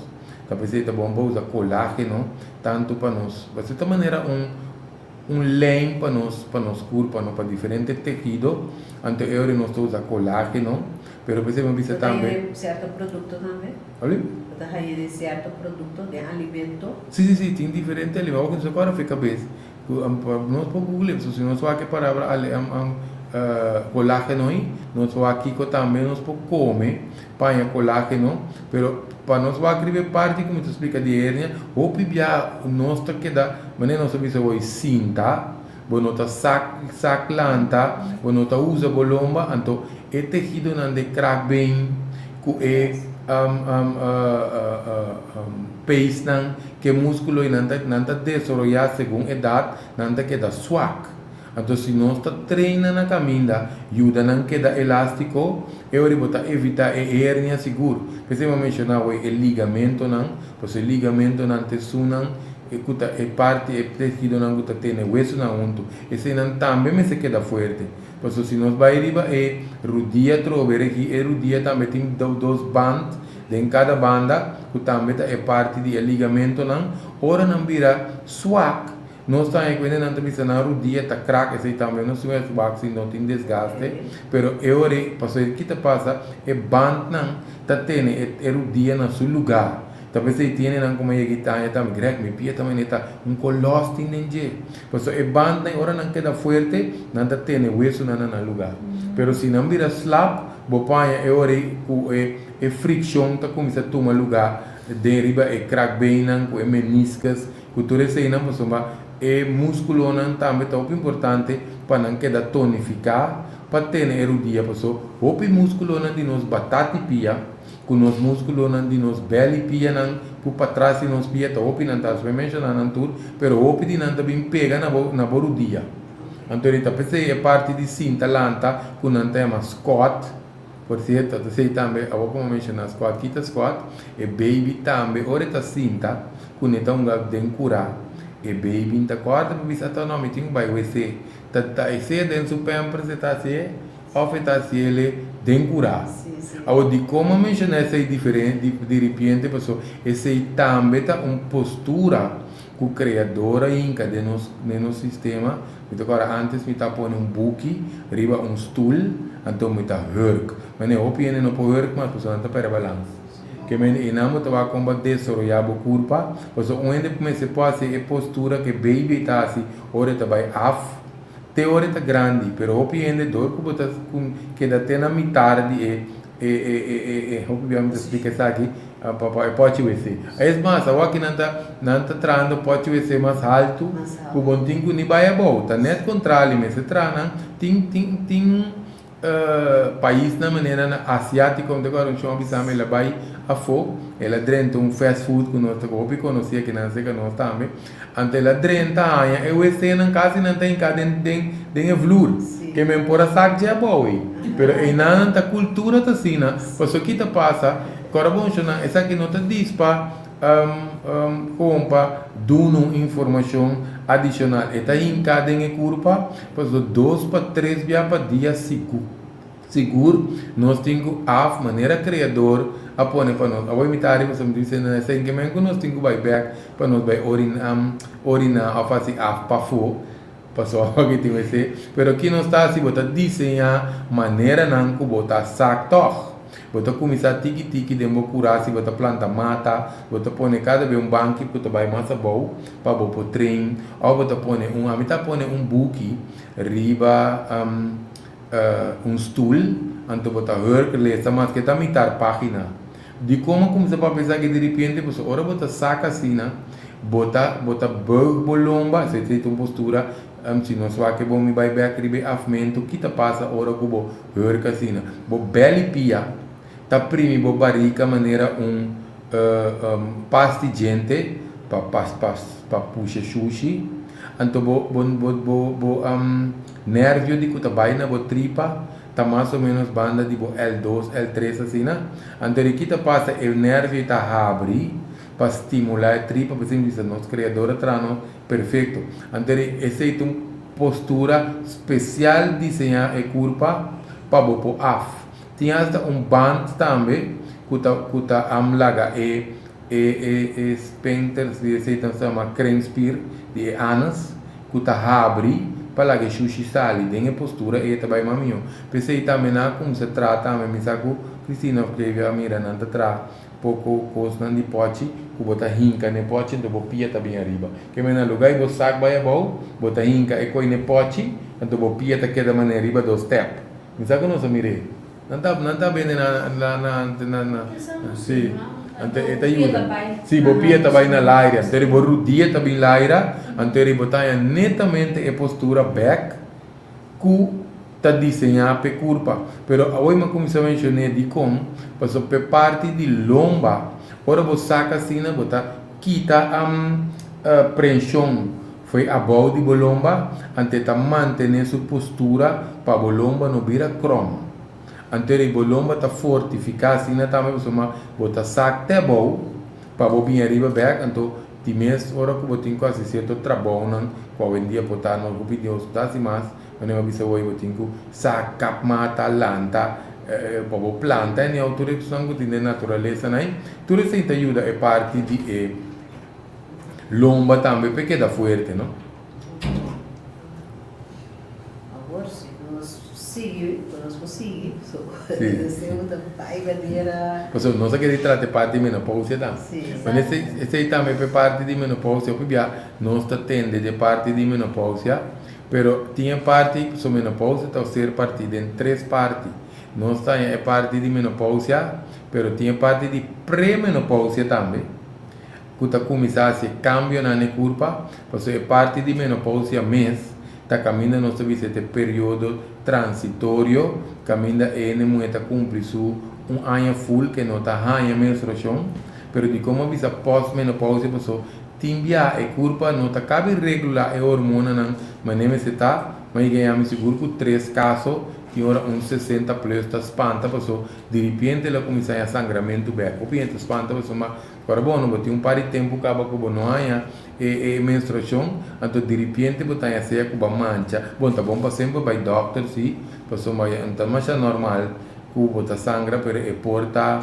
Ta p'esei ta bon pa usa kolágeno tantu pa nos, pasobra ta manera un un lijn pa nos pa nos kurpa no, pa diferente tehido, anto e ora nos ta usa kolágeno, pero p'esei mi a bisa Bo ta tambe. haña den sierto produkto tambe? Oli? Bo ta haña den sierto produkto, den alimento? Si, si, si, tin diferente alimento, awor ku nos a kòrda for e kabes, Ku nos por google pasobra si nos wak e palabra kolageno ei nos wak kiko tambe nos por kome pa haña kolageno pero pa nos wak riba e parti ku mi ta splika di hernia hopi bia nos ta keda manera nos ta bisa bo sinta bo no ta sak sak lanta bo no ta usa bo lomba anto e tehidonan de krakbeen ku e peesnan Ke múskulo i nan ta nan ta desaroyá segun edat, nan ta keda swak. Anto si nos ta treina na kaminda, yuda nan keda elástiko, e ora bo ta evitá e hernia sigur. P'esei mi a menshoná awor e ligamentonan, pasobra e ligamentonan ta esunnan ku ta e parti, e tehidonan ku ta tene wesunan huntu. Eseinan tambe mester keda fuerte. Pasobra si nos bai riba e rudia atrobe, e rudia tambe tin dos band. den kada banda ku tambe ta e parti di e ligamentonan. Ora nan bira swak, nos ta haña ku hendenan ta bisa nan rudia ta krak, esei tambe no sua swak si no tin desgaste, pero e ora ei pasobra ki ta pasa e bandnan ta tene e rudia na su lugá. Ta p'esei tin hendenan ku yega i ta haña tambe, Greg, mi pia ta manera ta un kolos tin den dje. Pasobra e bandnan ora nan keda fuerte, nan ta tene wesunan na nan lugá. Pero si nan bira slap, bo por haña e ora ei ku e e frikshon ta kuminsá tuma lugá den riba e krakbeinnan ku e meniskus, ku tur eseinan pasobra e múskulonan tambe ta hopi importante pa nan keda tonifiká pa tene e rudia. Pasobra hopi múskulonan di nos batati pia Ku nos múskulonan di nos bèl i pianan ku patras di nos pia ta hopi nan ta aspe menshoná nan tur, pero hopi di nan ta bin pega na bo na bo rudia. Anto di ta p'esei e parti di sinta lanta ku nan ta yama squat, por sierto ta esei tambe awor ku mi a menshoná squat, ki ta squat? E baby tambe ora e ta sinta ku ne ta hunga den kurá e baby n'ta kòrda pa bisa ata no mi tin ku bai wc ta ta esei den su pampers e ta hasié. Of e ta hasiele den kurá. Awor dikon a menshoná esei di ripiente? Pasobra esei tambe ta un postura ku Kreador a hinka den nos den nos sistema. Mi ta kòrda ántes mi ta pone un buki riba un stul, anto mi ta hurk. Manera hopi hende no por hurk mas pasobra nan ta pèrdè balans. Ke men einan bo ta wak kon bo a desaroyá bo kurpa, pasobra un hende mester por hasi e postura ku e baby ta hasi ora e ta bai af. Te ora e ta grandi, pero hopi hende dor ku bo ta keda te na mitar di e e e e e e hopi bia mi ta splika esaki pa pa e pochi wc. Es mas awor aki nan ta nan ta trahando pochi wc mas haltu ku bo no tin ku ni bai abou. Ta net kontrali mester traha nan tin tin tin Paisnan manera na asiátiko, mi ta kòrda un shon a bisa mi el a bai afó, el a drenta un fast food ku nos ta hopi konosí aki nan serka nos tambe, anto el a drenta haña e wc-nan kasi nan ta hinká den den den e vloer, ke men por a sak dje abou ei, pero einan nan ta kultura ta asina, pasobra ki ta pasa, kòrda bon shonnan esaki no ta dispa Gewoon pa duna un informacion adicional. E ta hinca den e curpa pasobra dos pa tres bia pa dia sigur nos tin cu af manera Creador a pone pa nos. Awor mi ta ari pasobra mi ta bisa nan esei ke men cu nos tin cu bai bek pa nos bai orina of haci af pafo pasobra awor tin wc. Pero ki nos ta haci bo ta diseña maneranan cu bo ta sak tog. Bo ta kuminsá tiki tiki den bo kurá si bo ta planta mata, bo ta pone kada be un banki ku ta bai mas abou pa bo por train òf bo ta pone un, ami ta pone un buki riba un stul anto bo ta hurk lesa maske ta mitar página. Dikon a kuminsá papia esaki diripiente? Pasobra ora bo ta saka asina bo ta bo ta buig bo lomba, esei ta un postura Si nos wak e bon mi bai bek riba e afmento ki ta pasa ora ku bo hurk asina? Bo beli pia ta primi bo barika manera un pasti djente pa pa pusha shushi, anto bo bo bo bo nervio di ku ta bai na bo tripa ta mas o menos banda di bo L dos L tres asina, anto di ki ta pasa e nervio ta habri pa stimula e tripa, p'esei mi bisa nos Creador a traha nos Perfecto. Anto di esey ta un postura special diseña e curpa pa bo por af. Tin hasta un band tambe cu ta cu ta am laga e e e e sphincters di esey ta yama kringspier di e anus cu ta habri pa laga e shushi sali. Den e postura ey ta bay mas miho. P'esey tambe nan a cuminsa traha tambe mi sa cu Cristina of Clevia a mira nan ta traha. Poko kosnan di pòchi ku bo ta hinka n'e pòchi anto bo pia ta bin ariba. Ke men na lugá i bo sak bai abou, bo ta hinka e koi n'e pòchi, anto bo pia ta keda manera riba dos stèp. Mi sa ku nos a mir'é. Nan ta nan ta bende na na na na na si. Anto e ta yuda. Si, bo pia ta bai na laira. Anto ri bo rudia ta bin laira, anto ri bo ta haña netamente e postura bèk ku ta diseñá p'e kurpa. Pero awor mi a kuminsá menshoné dikon, pasobra p'e parti di lomba, ora bo saka asina bo ta kita prenshon fo'i abou di bo lomba, anto e ta mantené su postura pa bo lomba no bira krom. Anto eri bo lomba ta fortifiká asina tambe pasobra bo ta sak te abou pa bo bini ariba bèk, anto di mes ora ku bo tin ku hasi sierto trabounan ku awendia por ta no hopi Dios no ta hasi mas. Manera mi a bisa hoy bo tin ku sa kap mata lanta. pa bo planta anyhow tur e kosnan ku tin den naturalesa nan tur esei ta yuda e parti di e lomba tambe pa e keda fuerte no. Awor si nos sigui, ku nos por sigui, so deseo ta bai manera. Pasobra nos a kere trata e parti di menopausia tambe. Bueno esei esei tambe pa e parti di menopausia hopi bia nos ta tende di e parti di menopausia pero tin e parti pasobra menopausia ta ser partí den tres parti. Nos ta haña e parti di menopausia pero tin e parti di premenopausia tambe. Ku ta kuminsá hasi e kambionan na e kurpa, pasobra e parti di menopousia mes ta kaminda nos ta bisa e ta e periodo transitorio kaminda e hende muhé ta kumpli su un aña ful ke no ta haña menstruashon, pero dikon a bisa postmenopousia pasobra tin bia e kurpa no ta kabi regulá e hormonanan manera mester ta, ma i gaña mi sigur ku tres kaso tin ora un 60 plus ta spanta pasobra diripiente el a kuminsá haña sangramentu bèk, hopi hende ta spanta pasobra ma. Ora bo no bo tin un par di tempu kaba ku bo no haña e e menstruashon, anto diripiente bo ta haña sea ku bo a mancha. Bon, ta bon pa semper bai dòkter si, pasobra no ta masha normal ku bo ta sangra, pero e por ta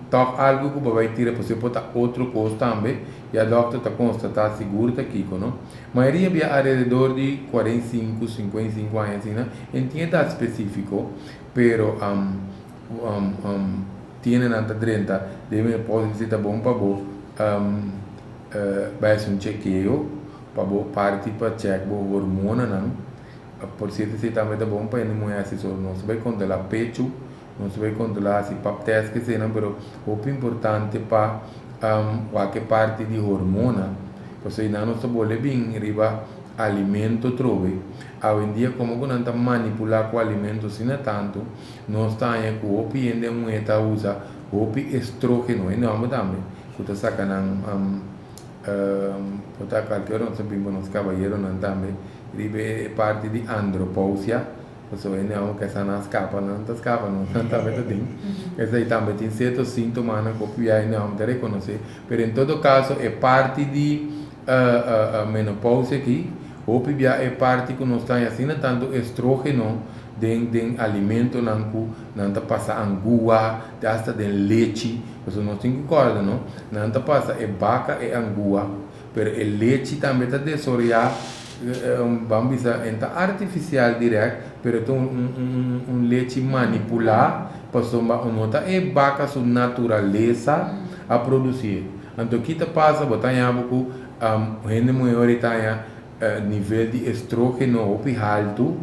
tòg algu ku bo bai tira, pasobra e por ta otro kos tambe, ya dòkter ta konstatá sigur ta kiko, no. Mayoria bia alrededor di 45, 55 aña asina, e no tin edat spesífiko, pero. Tienenan ta drenta den menopausa si ta bon pa bo bai hasi un chekeo pa bo parti pa chek bo hormonanan. Por sierto esei tambe ta bon pa hende muhé hasi so nos ta bai kontrola pechu, nos ta bai kontrola hasi pap test keseinan pero hopi importante pa wak e parti di hormona pasobra einan nos ta bole bin riba alimento trobe. Awendia komo ku nan ta manipula ku alimento asina tantu. Nos ta haña ku hopi hende muhé ta usa hopi estrógeno, hende hòmber tambe, ku ta saka nan por ta kualke ora nos ta bin pa nos kabayeronan tambe riba e parti di andropousia, pasobra hende hòmber ke sa nan skapa, nan ta skapa no, nan tambe ta tin. Esei tambe tin sierto síntomanan ku hopi bia hende hòmber ta rekonosé, pero en todo kaso e parti di menopousia aki, hopi bia e parti ku nos ta haña asina tantu estrógeno den den alimentonan ku nan ta pasa angua, te hasta den lechi, pasobra nos tin ku kòrda no, nan ta pasa e baka e angua, pero e lechi tambe ta desoreá, ban bisa en ta artifisial dirèkt, pero ta un un un lechi manipulá, pasobra no ta e baka su naturalesa a produsié. Anto ki ta pasa? Bo ta haña bo ku hende muhé ora e ta haña nivel di estrógeno hopi haltu,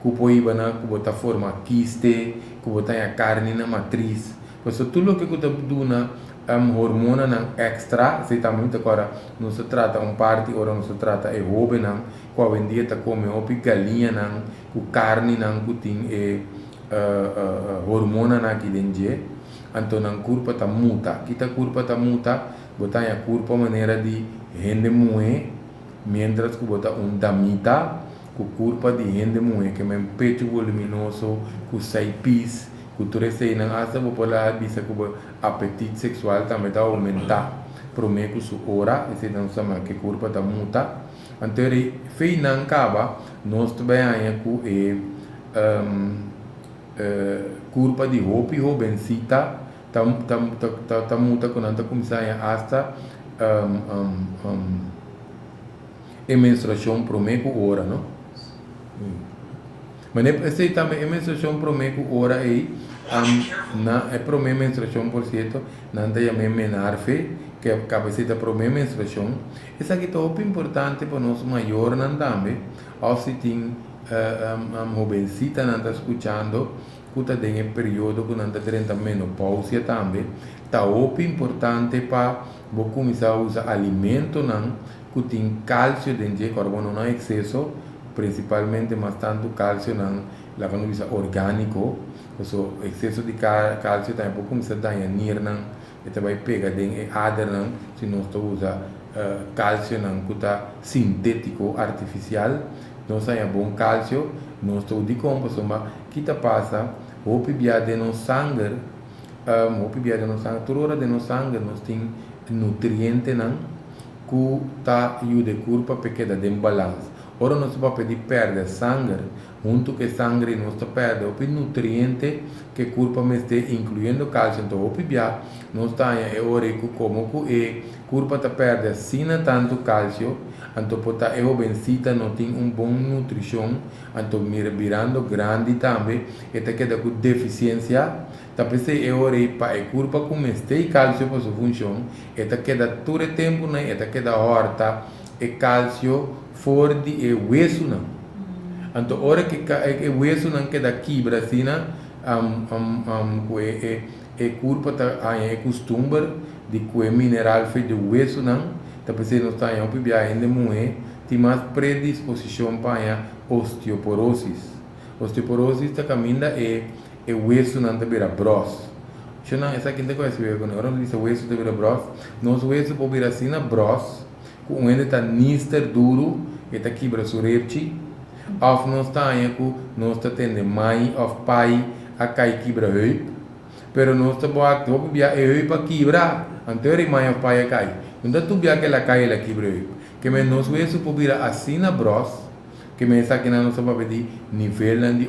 ku por hiba na ku bo ta forma kiste, ku bo ta haña karni na matris. Pasobra tur loke ku ta duna hormonanan èkstra, esei tambe mi ta kòrda nos ta trata un parti ora nos ta trata e hóbennan ku awendia ta kome hopi galiñanan ku karninan ku tin e hormonanan aki den dje, anto nan kurpa ta muta. Kita kurpa ta muta? Bo ta haña kurpa manera di hende muhé miéntras ku bo ta un damita. Ku kurpa di hende muhé ke men pechu voluminoso, ku sei pis, ku tur eseinan, asta bo por laga bisa ku bo apetit seksual tambe ta oumentá promé ku su ora, esei ta nos ta ke kurpa ta muta. Anto e feinan kaba nos ta bai haña ku e kurpa di hopi hobensita ta ta muta ku nan ta kuminsá haña asta E menstruacion prome cu ora, no? Mane esey tambe e menstruacion prome cu ora ey, na e prome menstruacion por cierto, nan ta yam'e menarfe, ke caba esey ta prome menstruacion. Esaki ta hopi importante pa nos mayornan tambe, of si tin hobencitanan ta scuchando cu ta den e periodo cu nan ta drenta menopausia tambe, ta hopi importante pa bo cuminsa usa alimentonan ku tin kalsio den dje, kòrda bo no na ekseso, prinsipalmente mas tantu kalsionan laga nos bisa orgániko, paso ekseso di kalsio tambe por kuminsá daña nirnan, e ta bai pega den e adernan si nos ta usa kalsionan ku ta sintétiko, artifisial, nos haña bon kalsio, nos ta dikon pasobra ki ta pasa hopi bia den nos sanger, hopi bia den nos sanger, tur ora den nos sanger nos tin nutrientenan. Ku ta yuda e kurpa p'e keda den balans. Ora nos ta papia di pèrdè sanger, huntu ku e sanger ei nos ta pèrdè hopi nutriente ku e kurpa mester, inkluyendo kalsio. Anto hopi bia nos ta haña e ora ei ku komo ku e kurpa ta pèrdè asina tantu kalsio, anto por ta e hobensita no tin un bon nutrishon, anto mira birando grandi tambe e ta keda ku defisiensia. Ta p'esei e ora ei pa e kurpa ku mester e kalsio pa su funshon, e ta keda tur e tempunan e ta keda hòrta e kalsio for di e wesunan. Anto ora ku e wesunan keda kibra asina, ku e kurpa ta haña e kustumber di ku e mineral for di wesunan, ta p'esei nos ta haña hopi biaha hende muhé tin mas predisposishon pa haña osteoporosis. Osteoporosis ta kaminda e E wesunan ta bira bros. Shonnan, esaki ta koe sibi kuné. Ora nos bisa wesu ta bira bros, nos wesu por bira asina bros ku un hende ta nister duru, e ta kibra su repchi, òf nos ta haña ku nos ta tende mai òf pai a kai kibra heup. Pero nos ta wak hopi bia e heup a kibra, anto e mai òf pai a kai. No ta tur bia ku el a kai el a kibra e heup. Ke men nos wesu por bira asina bros. Ke men esakinan nos ta papia di nivelnan di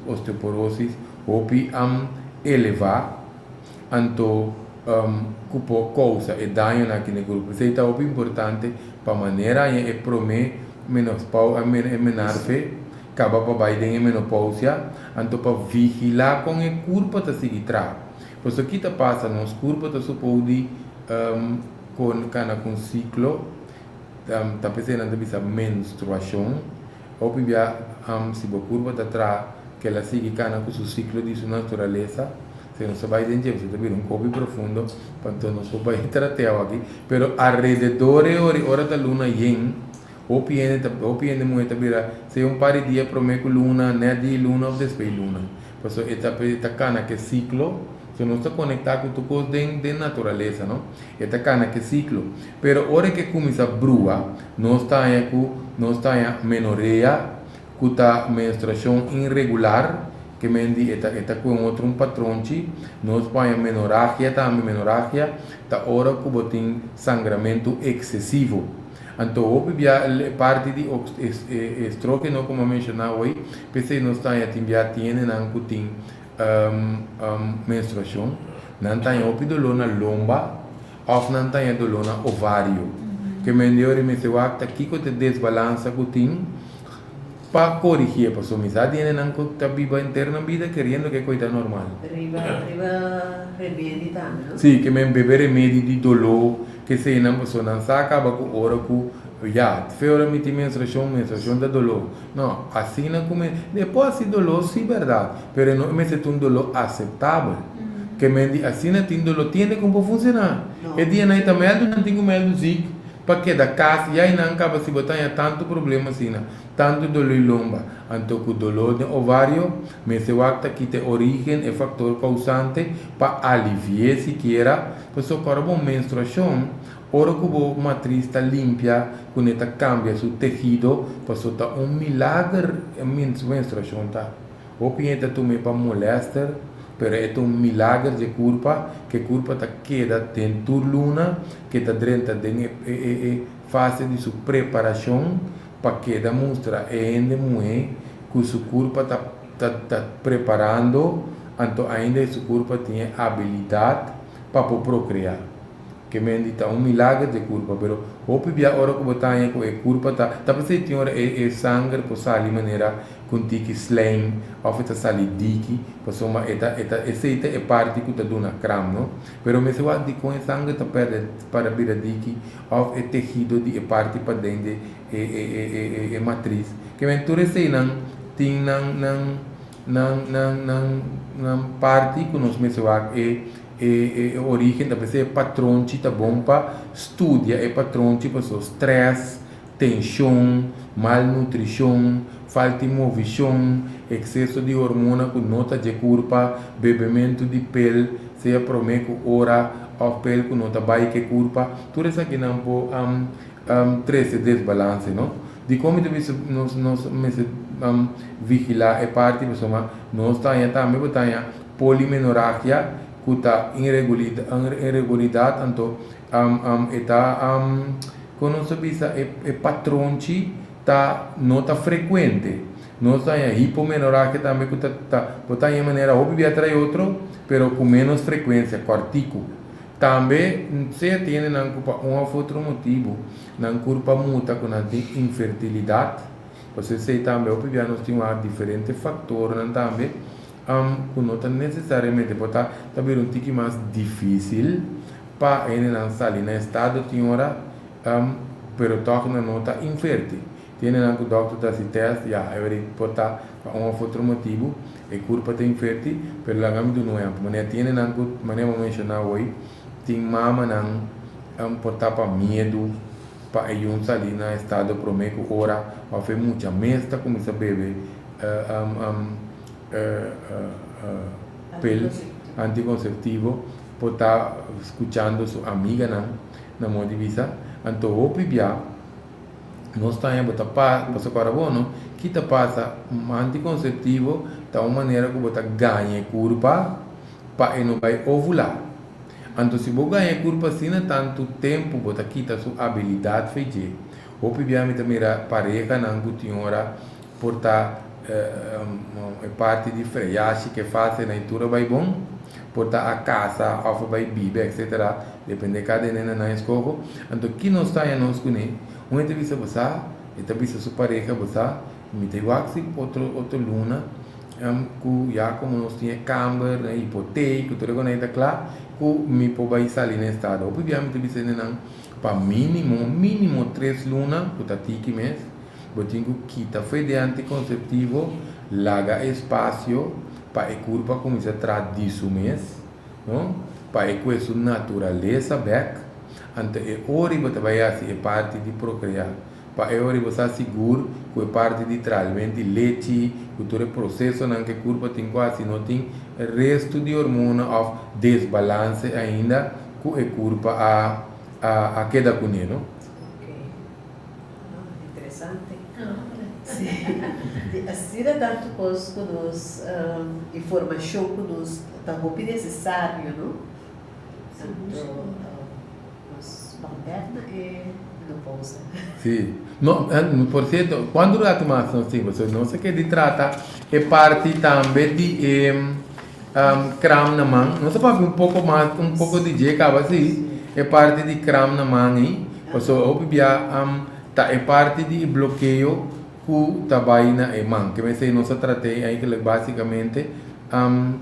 osteoporosis hopi elevá, anto ku por kousa e dañonan aki na e grupo. P'esei ta hopi importante pa manera haña e promé e menarfe kaba pa bai den e menopousia, anto pa vigilá kon e kurpa ta sigui traha. Pasobra ki ta pasa, nos kurpa ta supou di kana ku un siklo. Ta p'esei nan ta bisa menstruashon. Hopi bia si bo kurpa ta traha ku el a sigui kana ku su siklo di su naturalesa. Si nos ta bai den dje ta bira un kopi profundo pa anto nos por bai tratea awaki. Pero alrededor e ora ora ta luna yen hopi hende ta hopi hende muhé ta bira sea un par di dia promé ku luna, nèt di luna òf despues di luna. Pasobra e ta e ta kana ku e siklo. So nos ta konektá ku tur kos den den naturalesa no. E ta kana ku e siklo. Pero ora ke kuminsá brua, nos ta haña ku nos ta haña menorea, ku ta menstruashon inregular, ke men di e ta e ta ku un otro un patronchi. Nos por haña menoragia tambe, menoragia ta ora ku bo tin sangramentu eksesivo. Anto hopi bia e parti di estrogeno ku mi a menshoná hoy, p'esei nos ta haña tin bia tiendenan ku tin menstruashon, nan ta haña hopi doló na lomba òf nan ta haña doló na ovario. Ke men di ora mester wak ta kiko ta e desbalansa ku tin pa korigié, pasobra mi sa di hendenan ku ta biba henter nan bida keriendo ku e koi ta normal. Riba riba remedi tambe no? Sí, ke men bebe remedi di doló, keseinan, pasobra nan sa kaba ku ora ku ya, fe ora mi tin menstruashon, menstruashon ta doló. No, asina ku mi, e por hasi doló sí bèrdat, pero e no mester ta un doló aseptabel. Ke men di asina tin doló tiende kon por funshoná. E dianan ei ta mèldu nan tin ku mèldu zik pa keda kas ya i nan kaba si bo ta haña tantu problema asina, tantu doló i lomba. Anto ku doló den ovario mester wak ta kita e orígen, e faktor kousante pa alivi'é sikiera, pasobra ora bo menstruashon Ora ku bo matris ta limpia kuné ta kambia su tehido paso ta un milager e menstruashon ta. Hopi hende ta tum'é pa molèster pero e ta un milager dje kurpa ke kurpa ta keda den tur luna ke ta drenta den e e fase di su preparashon pa keda mustra e hende muhé ku su kurpa ta ta ta preparando anto ainda e su kurpa tin e abilidat pa por prokreá. Ke men di ta un milager dje kurpa, pero hopi bia ora ku bo ta haña ku e kurpa ta ta p'esei tin ora e e sanger por sali manera ku un tiki slijm òf e ta sali diki, pasobra e ta e ta esei ta e parti ku ta duna kram no. Pero mester wak dikon e sanger ta pèrdè para bira diki òf e tehido di e parti paden di e e e e e matris. Ke men tur eseinan tin nan nan nan nan nan nan parti ku nos mester wak e E e origen ta p'esei e patronchi ta bon pa studia e patronchi paso stress, tenshon, malnutrishon, falta di movishon, ekseso di hormona ku no ta dje kurpa, bebementu di pel sea promé ku ora òf pel ku no ta bai ku e kurpa, tur esakinan por trese desbalanse no. Dikon mi ta bisa nos nos mester vigilá e parti pasobra nos ta haña tambe bo ta haña Polimenoragia ku ta inregulidad anto e ta kon nos ta bisa e patronchi ta no ta frekuente. Nos ta haña hipomenorragia tambe ku ta ta bo ta haña manera hopi bia trae otro pero ku menos frekuensia, kòrtiku. Tambe sea tene nan ku pa un òf otro motibu nan kurpa muta ku nan tin infertilidat, pasobra esei tambe hopi bia nos tin wak diferente faktornan tambe ku no ta nesesariamente por ta ta bira un tiki mas difísil pa hendenan sali na estado tin ora pero tòg nan no ta infértil. Tin hendenan ku dòkter ta hasi tèst, ya, e weri por ta pa un òf otro motibu e kurpa ta infértil, pero laga mi duna un ehèmpel. Manera tin hendenan ku, manera bo menshoná awor, tin mamanan por ta pa miedu pa e yun sali na estado promé ku ora òf e mucha mes ta kuminsá bebe pil antikonseptivo por ta skuchando su amiganan na modo di bisa. Anto hopi bia nos ta haña bo ta pa pasobra ku ora bo no ki ta pasa antikonseptivo ta un manera ku bo ta gaña e kurpa pa e no bai ovulá. Anto si bo gaña e kurpa asina tantu tempu bo ta kita su abilidat fe dje. Hopi bia mi ta mira parehanan ku tin ora por ta e parti di freyashi ke fase na e tur a bai bon, por ta a kasa òf a bai biba etcetera, depende kada hende na nan eskoho. Anto ki nos ta haña nos kuné? Un hende ta bisa bo sa, e ta bisa su pareha bo sa, mi ta wak si otro otro luna ku ya komo nos tin e kamber, e hipotek ku tur e kos ta kla, ku mi por bai sali na estado. Hopi bia mi ta bisa hendenan pa mínimo, mínimo tres luna ku ta tiki mes. Bo tin ku kita fo'i di antikonseptivo, laga espasio pa e kurpa kuminsá traha di su mes, no? Pa e kue su naturalesa bèk. Anto e ora bo ta bai hasi e parti di prokreá. Pa e ora bo sa sigur ku e parti di tralment di lechi, ku tur e prosesonan ku e kurpa tin ku hasi no tin restu di hormona òf desbalanse ainda ku e kurpa a a keda kuné, no? Interesante. Sí. Di asina tantu kos ku nos informashon ku nos ta hopi nesesario, no? Anto nos ban bèk na e menopousa. Sí. No, por sierto, kuantu ratu mas nos tin? Pasobra nos a kere trata e parti tambe di e kram na man. Nos a papia un poko mas, un poko di dje kaba si, e parti di kram na man ei. Pasobra hopi bia ta e parti di e blokeo ku ta bai na e man. Ke mester nos a trat'é eigenlijk basikamente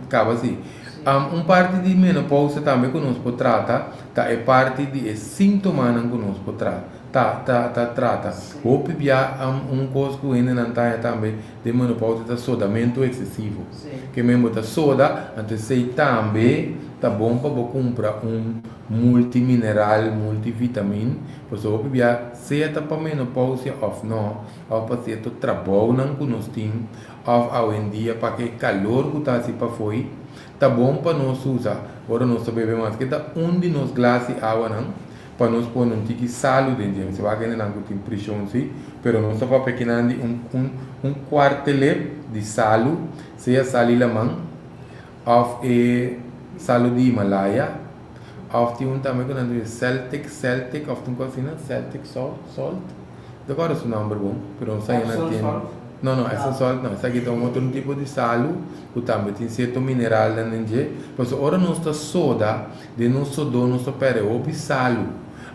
kaba si. Un parti di menopousa tambe ku nos por trata ta e parti di e síntomanan ku nos por tra ta ta ta trata. Hopi bia un kos ku hendenan ta haña tambe den menopousa ta sodamentu eksesivo. Ke men bo ta soda, anto esei tambe ta bon pa bo kumpra un multimineral, multivitamin, pasobra hopi bia sea ta pa menopousia òf no, òf pa sierto trabounan ku nos tin, òf awendia pa ke kalor ku ta hasi pafoi, ta bon pa nos usa ora nos ta bebe maske ta un di nos glas di awanan pa nos pone un tiki salu den dje. Mi sa wak hendenan ku tin prishon si, pero nos ta papia kinan di un un un kuartelep di salu, sea sal di laman òf e salu di Himalaya òf tin un tambe ku nan ta bisa Celtic Celtic òf tin un kos asina, Celtic salt salt, no ta kòrda su nòmber bon, pero nos a haña na tienda. No no, Epsom salt no, esaki ta un otro tipo di salu ku tambe tin sierto mineralnan den dje, pasobra ora nos ta soda Den nos sodó nos ta pèrdè hopi salu.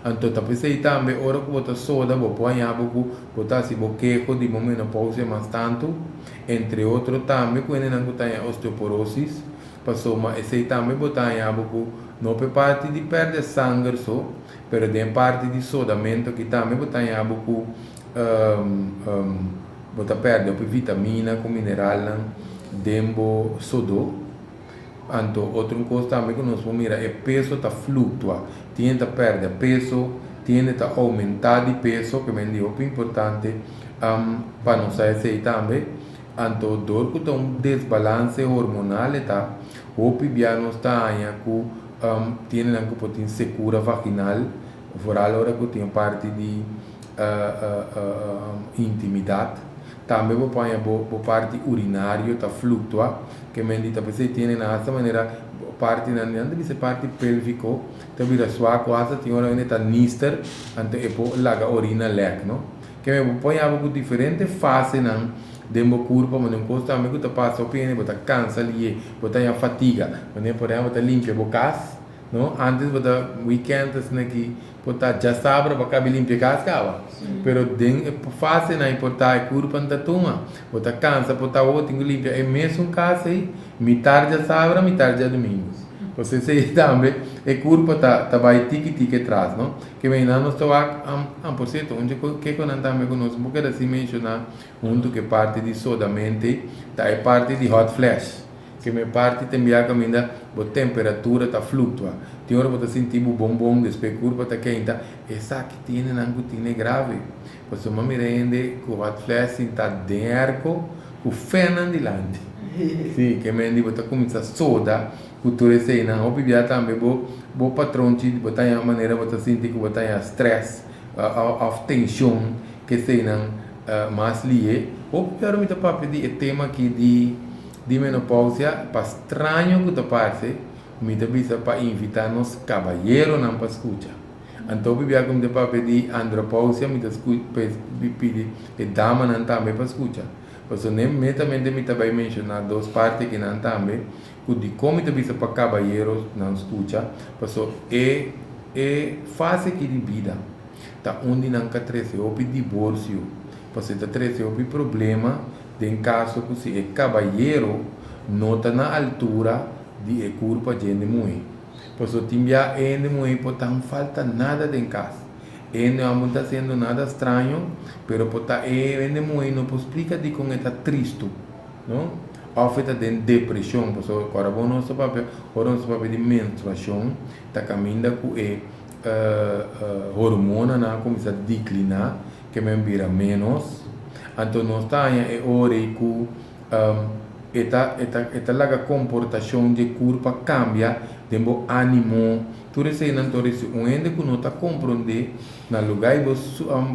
Anto ta p'esei tambe ora ku bo ta soda bo por haña bo ku bo ta hasi bo keho di bo menopousia mas tantu, entre otro tambe ku hendenan ku ta haña osteoporosis, pasobra esei tambe bo ta haña bo ku no p'e parti di pèrdè sanger so, pero den e parti di sodamentu aki tambe bo ta haña bo ku bo ta pèrdè hopi vitamina ku mineralnan den bo sodó. Anto otro un kos tambe ku nos por mira e peso ta fluktua. Tin hende ta pèrdè peso, tin hende ta oumentá di peso, ke men di hopi importante pa nos sa esei tambe. Anto dor ku ta un desbalanse hormonal e ta, hopi bia nos ta haña ku tin hendenan ku por tin sekura vaginal, vooral ora ku tin e parti di intimidat. Tambe bo por haña bo parti urinario ta fluktua. Ke men di ta p'esei tiene nan hasta manera partinan nan ta bisa parti pelvico ta bira suak o hasta tin ora hende ta nister anto e por laga orina lek no. Ke men bo por haña bo ku diferente fasenan den bo kurpa, manera un kos tambe ku ta pasa hopi hende bo ta kansa lié, bo ta haña fatiga, manera por ehèmpel bo ta limpia bo kas, no, antes bo ta weekend asina aki por ta djasabra bo a kabi limpia kas kaba, pero den e fasenan ei por ta e kurpa no ta tuma, bo ta kansa por ta bo tin ku limpia e mesun kas ei mitar djasabra mitar djadumingu, pues esei tambe e kurpa ta ta bai tiki tiki atras, no. Ke meinan nos ta wak am por sierto un dje kekonan tambe ku nos bo keda sin menshoná huntu ku e parti di sodamente ta e parti di hot flash. Ke me parti ta enviá kaminda bo temperatura ta fluktua. Tin ora bo ta sinti bo bon bon despues kurpa ta keinta. Esaki tin hendenan ku tine grave. Pasobra mi a mira hende ku hot flash sintá den airco ku fènnan dilanti. Si, ke men di bo ta kuminsá soda Ku tur eseinan hopi bia tambe bo bo patronchi bo ta haña manera bo ta sinti ku bo ta haña stress òf tenshon ku eseinan mas lihe. Hopi bia ora mi ta papia di e tema aki di di menopausia pa straño ku ta parse mi ta bisa pa invitá nos kabayeronan pa skucha. Anto hopi bia ku mi ta papia di andropausia mi ta pidi e damanan tambe pa skucha. Pasobra netamente mi ta bai menshoná dos parti akinan tambe. Ku dikon mi ta bisa pa kabayeronan skucha? Paso e e fase aki di bida ta un di nan ka trese hopi diborsio, paso e ta trese hopi problema den kaso ku si e kabayero no ta na altura di e kurpa dje hende muhé. Paso tin bia e hende muhé por ta falta nada den kas, e hende hòmber no ta hasiendo nada straño, pero por ta e hende muhé no por splika dikon e ta tristu. No? Of e ta den depresion, pasobra ora bo nos ta papia, ora nos ta papia di menstruacion, ta caminda cu e hormonanan a cuminsa declina, ke men bira menos, anto nos ta haña e ora ei cu e ta e ta e ta laga comportacion dje curpa cambia den bo animo, tur eseinan tur si un hende cu no ta compronde na lugar ei bo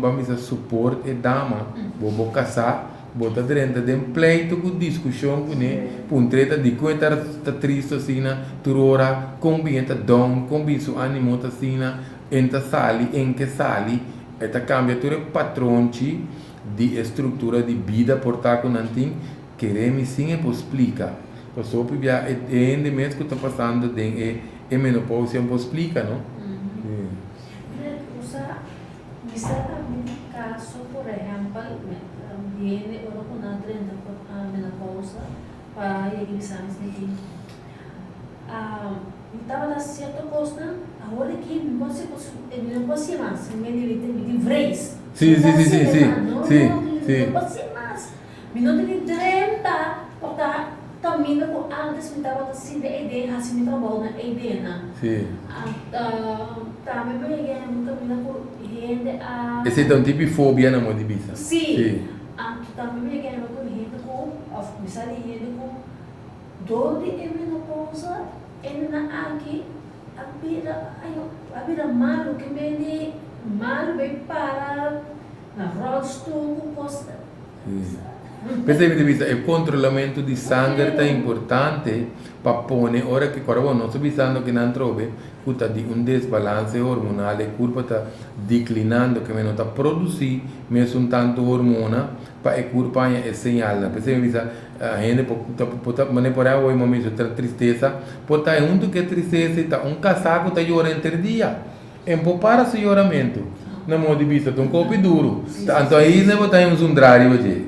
ban bisa support e dama, bo bo casa. Bo ta drenta den pleito ku diskushon kuné, puntr'é ta dikon e ta ta tristu asina tur ora, kon bin e ta down, kon bin su animo ta asina, en ta sali, en ke sali, e ta kambia tur e patronchi di e struktura di bida por ta ku nan tin, kere mi sin e por splika. Pasobra hopi bia e hende mes ku ta pasando den e e menopausia por splika no. Mi sa tambe di kaso, por ehèmpel, hende ora ku nan drenta menopousa pa yega bisa mi sinti mi tabata hasi sierto kosnan, awor aki mi no por mi no por hasi mas, mi tin vrees, mi no por hasi mas, no no mi no por hasi mas, mi no tin drenta por ta kaminda ku antes mi tabata sinti ei den hasi mi trabounan ei dennan. Tambe mi a yega un kaminda ku hende a. Esei ta un tipi fobia na modo di bisa. Sí. Anto tambe mi a yega ku hende ku òf mi sa di hende ku dor di e menopousa hendenan aki a bira a bira malu ke mende malu bai para na ròlstul ku kos. P'esei mi ta bisa e kontrolamentu di sanger ta importante pa pone ora ke kòrda bo nos ta bisando ke nan trobe ku ta di un desbalanse hormonal e kurpa ta diklinando ke no ta produsí mesun tantu hormona pa e kurpa haña e señalnan. P'esei mi bisa hende por ta por ta manera por ehèmpel awor mi ta tristesa por ta huntu ku e tristesa ta un kasá ku ta yora henter dia. En por para su yoramentu. Na modo di bista ta un kopi duru. Anto ainda bo ta haña un zundra riba dje.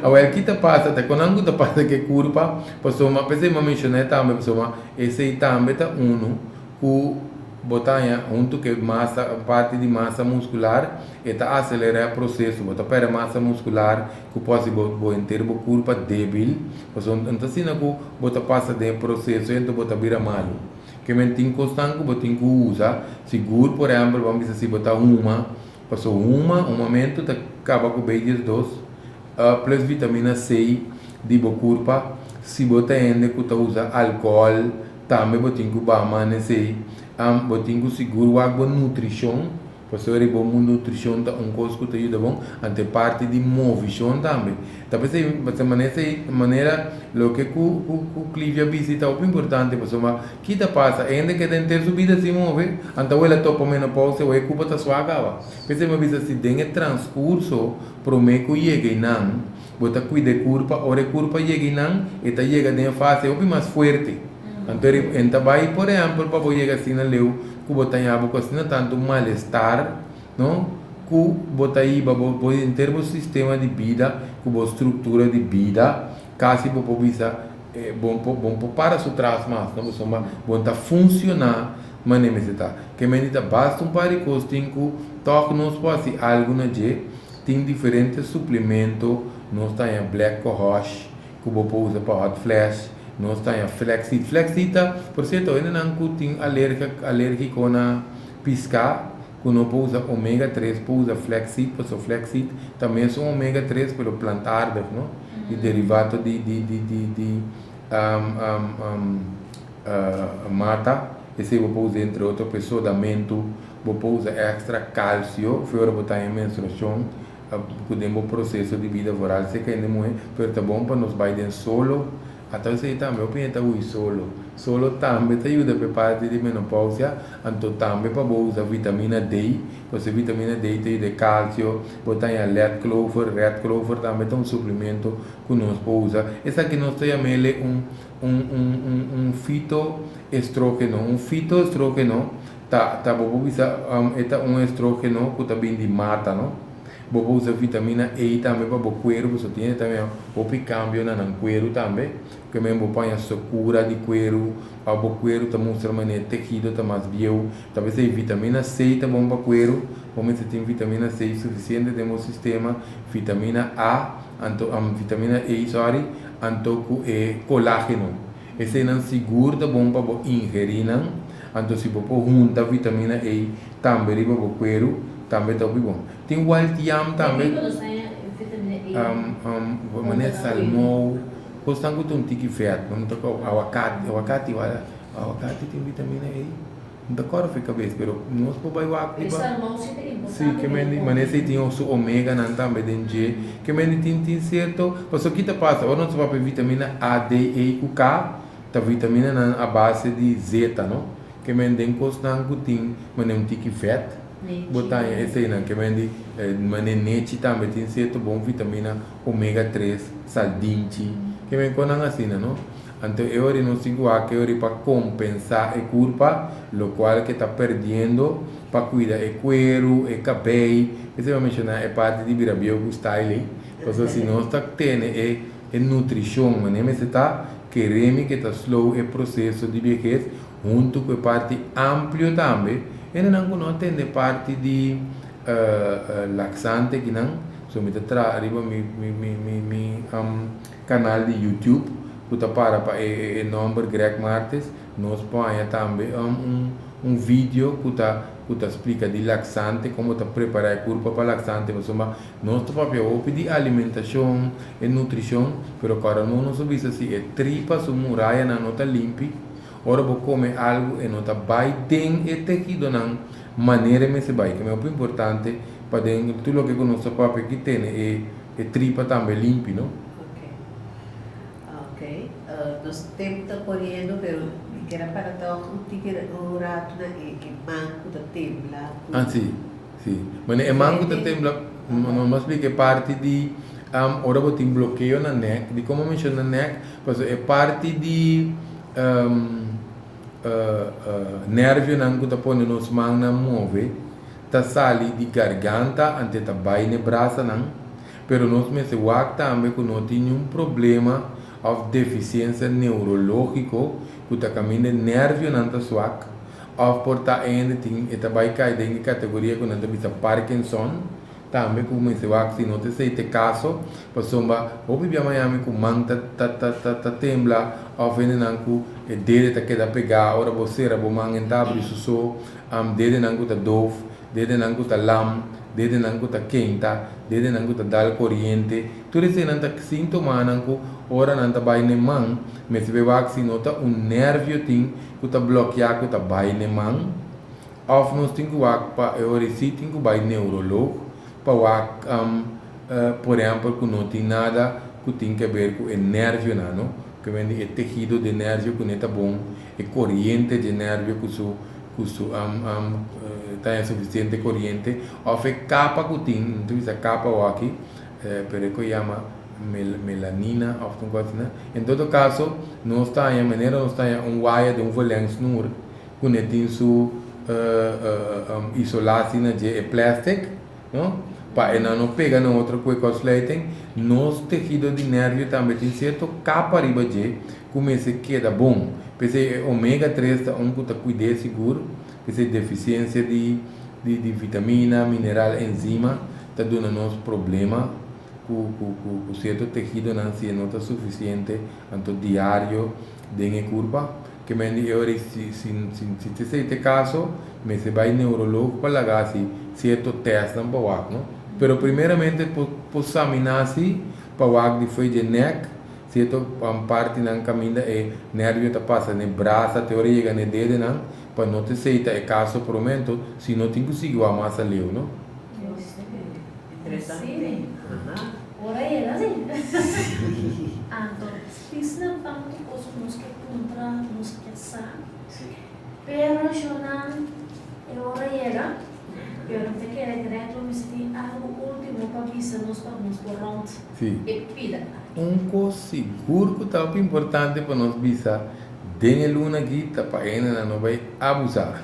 Awel ki ta pasa ta kon nan ku ta pasa ku e kurpa pasobra p'esei mi a menshoná e tambe pasobra esei tambe ta unu ku bo ta haña huntu ku e masa parti di masa muskular e ta aselerá e proseso bo ta pèrdè masa muskular ku por hasi bo bo henter bo kurpa debil pasobra no ta asina ku bo ta pasa den e proseso i anto bo ta bira malu. Ke men tin kosnan ku bo tin ku usa, sigur por ehèmpel bo a bisa si bo ta huma, paso huma, humamentu ta kaba ku B diesdos plus vitamina C di bo kurpa, si bo ta hende ku ta usa alkohòl tambe bo tin ku baha man esei, bo tin ku sigur wak bo nutrishon. Pasobra riba bo nutrishon ta un kos ku ta yuda bon, anto e parti di movishon tambe. Ta p'esei, manera esei, manera loke ku ku Clivia bisa ta hopi importante pasobra ki ta pasa? E hende keda henter su bida sin move, anto awor el a topa menopausia, awor e kupa ta swak awa. P'esei mi a bisa si den e transkurso promé ku yega einan, bo ta kuida e kurpa, ora e kurpa yega einan, e ta yega den e fase hopi mas fuerte. Anto e ta bai, por ehèmpel, pa bo yega asina leu ku bo ta haña bo ku asina tantu malestar, no, ku bo ta hiba bo bo henter bo sistema di bida ku bo struktura di bida, kasi bo por bisa bo por bo por para su tras mas, no, pasobra bo no ta funshoná manera mester ta. Ke menti ta basta un par di kos tin ku tòg nos por hasi algu na dje, tin diferente suplemento, nos ta haña black cohosh, ku bo por usa pa hot flash, nos ta haña flaxseed. Flaxseed ta, por sierto, hendenan ku tin alergia, alergiko na piská, ku no por usa omega tres por usa flaxseed, pasobra flaxseed ta mesun omega tres pero plantaardig, no? Di derivato di di di di di mata, esei bo por usa entre otro pa e sodamentu, bo por usa extra kalsio, fe ora bo ta haña menstruashon. Ku den bo proseso di bida vooral si e hende muhe, pero ta bon pa nos bai den solo. Ata esei tambe hopi hende ta hui solo. Solo tambe ta yuda pa e parti di menopausia, anto tambe pa bo usa vitamina D, pasobra e vitamina D ta yuda e kalsio, bo ta haña led clover, red clover tambe ta un suplemento ku nos por usa. Esaki nos ta yam'ele un un un un un fitoestrogeno. Un fitoestrogeno Ta ta bo por bisa e ta un estrogeno ku ta bin di mata no. Bo por usa vitamina E tambe pa bo kueru pasobra tin hende tambe hopi kambio na nan kueru tambe. Ke men bo paña sokura di kueru òf bo kueru ta mustra manera e tehido ta mas bieu. Ta p'esei vitamina C ta bon pa kueru. Bo mester tin vitamina C sufisiente den bo sistema, vitamina A anto vitamina E sorry anto ku e kolageno. Eseinan sigur ta bon pa bo ingerí nan, anto si bo por hunta vitamina E tambe riba bo kueru, tambe ta hopi bon. Tin wild yam tambe, manera salmou, kosnan ku ta un tiki vèt, no ta awakati, awakati wala, awakati tin vitamina E? No ta kòrda for e kabes, pero nos por bai wak riba. Sí, ke men manera esei tin su omeganan tambe den dje. Ke men tin tin sierto, pasobra ki ta pasa ora nos ta papia vitamina A, D, E ku K, ta vitaminanan a base di zeta, no? Ke men den kosnan ku tin manera un tiki vèt, bo ta haña eseinan. Ke men di manera nechi tambe tin sierto bon vitamina omega tres, saldinchi, ke men konan asina, no? Anto e ora nos tin cu wak e ora pa compensa e curpa locual ke ta perdiendo pa cuida e cuero, e cabey, p'esey mi a menciona e parti di bira bieu cu style ey, pasobra si nos ta tene e e nutricion manera mester ta, keremi ke ta slow e proceso di biehes hunto cu e parti amplio tambe, hendenan cu no a tende parti di laxante kinan, so mi ta traha riba mi mi mi mi Kanal di YouTube ku ta para pa e nòmber Greg Martes. Nos por haña tambe un un video ku ta ku ta splika di laksante, kon bo ta prepará e kurpa pa laksante. Pasobra nos ta papia hopi di alimentashon, e nutrishon, pero kòrda nos nos a bisa si e tripa su murayanan no ta limpi, ora bo kome algu e no ta bai den e tehidonan manera e mester bai. Keme hopi importante pa den tur loke ku nos ta papia aki tene e. E tripa tambe limpi, no? Ok. Ok. Nos tempu ta koriendo, pero mi kier a para tòg un tiki un ratu na e e man ku ta tembla ku. Ah, si. Si. Bueno, e man ku ta tembla, nos mas splika e parti di ora bo tin blokeo na nèk. Dikon bo menshona nèk? Pasobra e parti di nervionan ku ta pone nos mannan move ta sali di garganta ante ta bai n'e brasanan, pero nos mester wak tambe ku no tin niun problema òf defisiensia neurológiko ku ta kaminda e nervionan ta swak òf por ta e hende tin e ta bai kai den e kategoria ku nan ta bisa Parkinson tambe ku mester wak si no ta esei ta e kaso pasobra hopi bia Miami ku man ta ta ta ta tembla òf hendenan ku e dede ta keda pegá ora bo sera bo man en ta abri su so. Dedenan ku ta dof, dedenan ku ta lam, dedenan ku ta kenta, dedenan ku ta dal koriente, tur eseinan ta sintomanan ku ora nan ta bai n'e man, mester bay wak si no ta un nervio tin ku ta blokia ku ta bai n'e man, Òf nos tin ku wak pa e ora si tin ku bai neurolog pa wak por ehèmpel ku no tin nada ku tin ke ber ku e nervionan no. Ke men di e tehido di nervio ku ne ta bon, e koriente di e nervio ku su ku su ta haña sufisiente koriente òf e kapa ku tin, no ta bisa kapa awaki pero e ku yama melanina òf un kos asina. En todo kaso nos ta haña manera nos ta haña un waya den un verlengsnoer ku ne tin su isolatie na dje e plastic no pa e nan no pega na otro ku e kortsluiting. Nos tehido di nervio tambe tin sierto kapa riba dje ku mester keda bon. P'esei e omega tres ta un ku ta kuid'é sigur, p'esei defisiensia di di vitamina, mineral, enzima ta duna nos problema ku ku ku sierto tehidonan si e no ta sufisiente anto diario den e kurpa. Ke men di e ora ei si si si si esei ta e kaso mester bai neurolog pa laga hasi sierto tèstnan pa wak no. Pero primeramente por por saminá si pa wak di fo'i dje nèk sierto partinan kaminda e nervio ta pasa n'e brasa te ora yega n'e dedenan pa no ta esei ta e kaso promé anto si no tin ku sigui wak mas aleu no. Interesante. Ora yega si. Anto Pisnan tantu kos ku nos ke puntra, nos ke sa. Pero shonnan e ora yega, pero mi ta kere Greg lo mester tin algu ultimo pa bisa nos pa nos por rond e pida aki. Un kos sigur ku ta hopi importante pa nos bisa den e luna aki ta pa hendenan no bai abusá.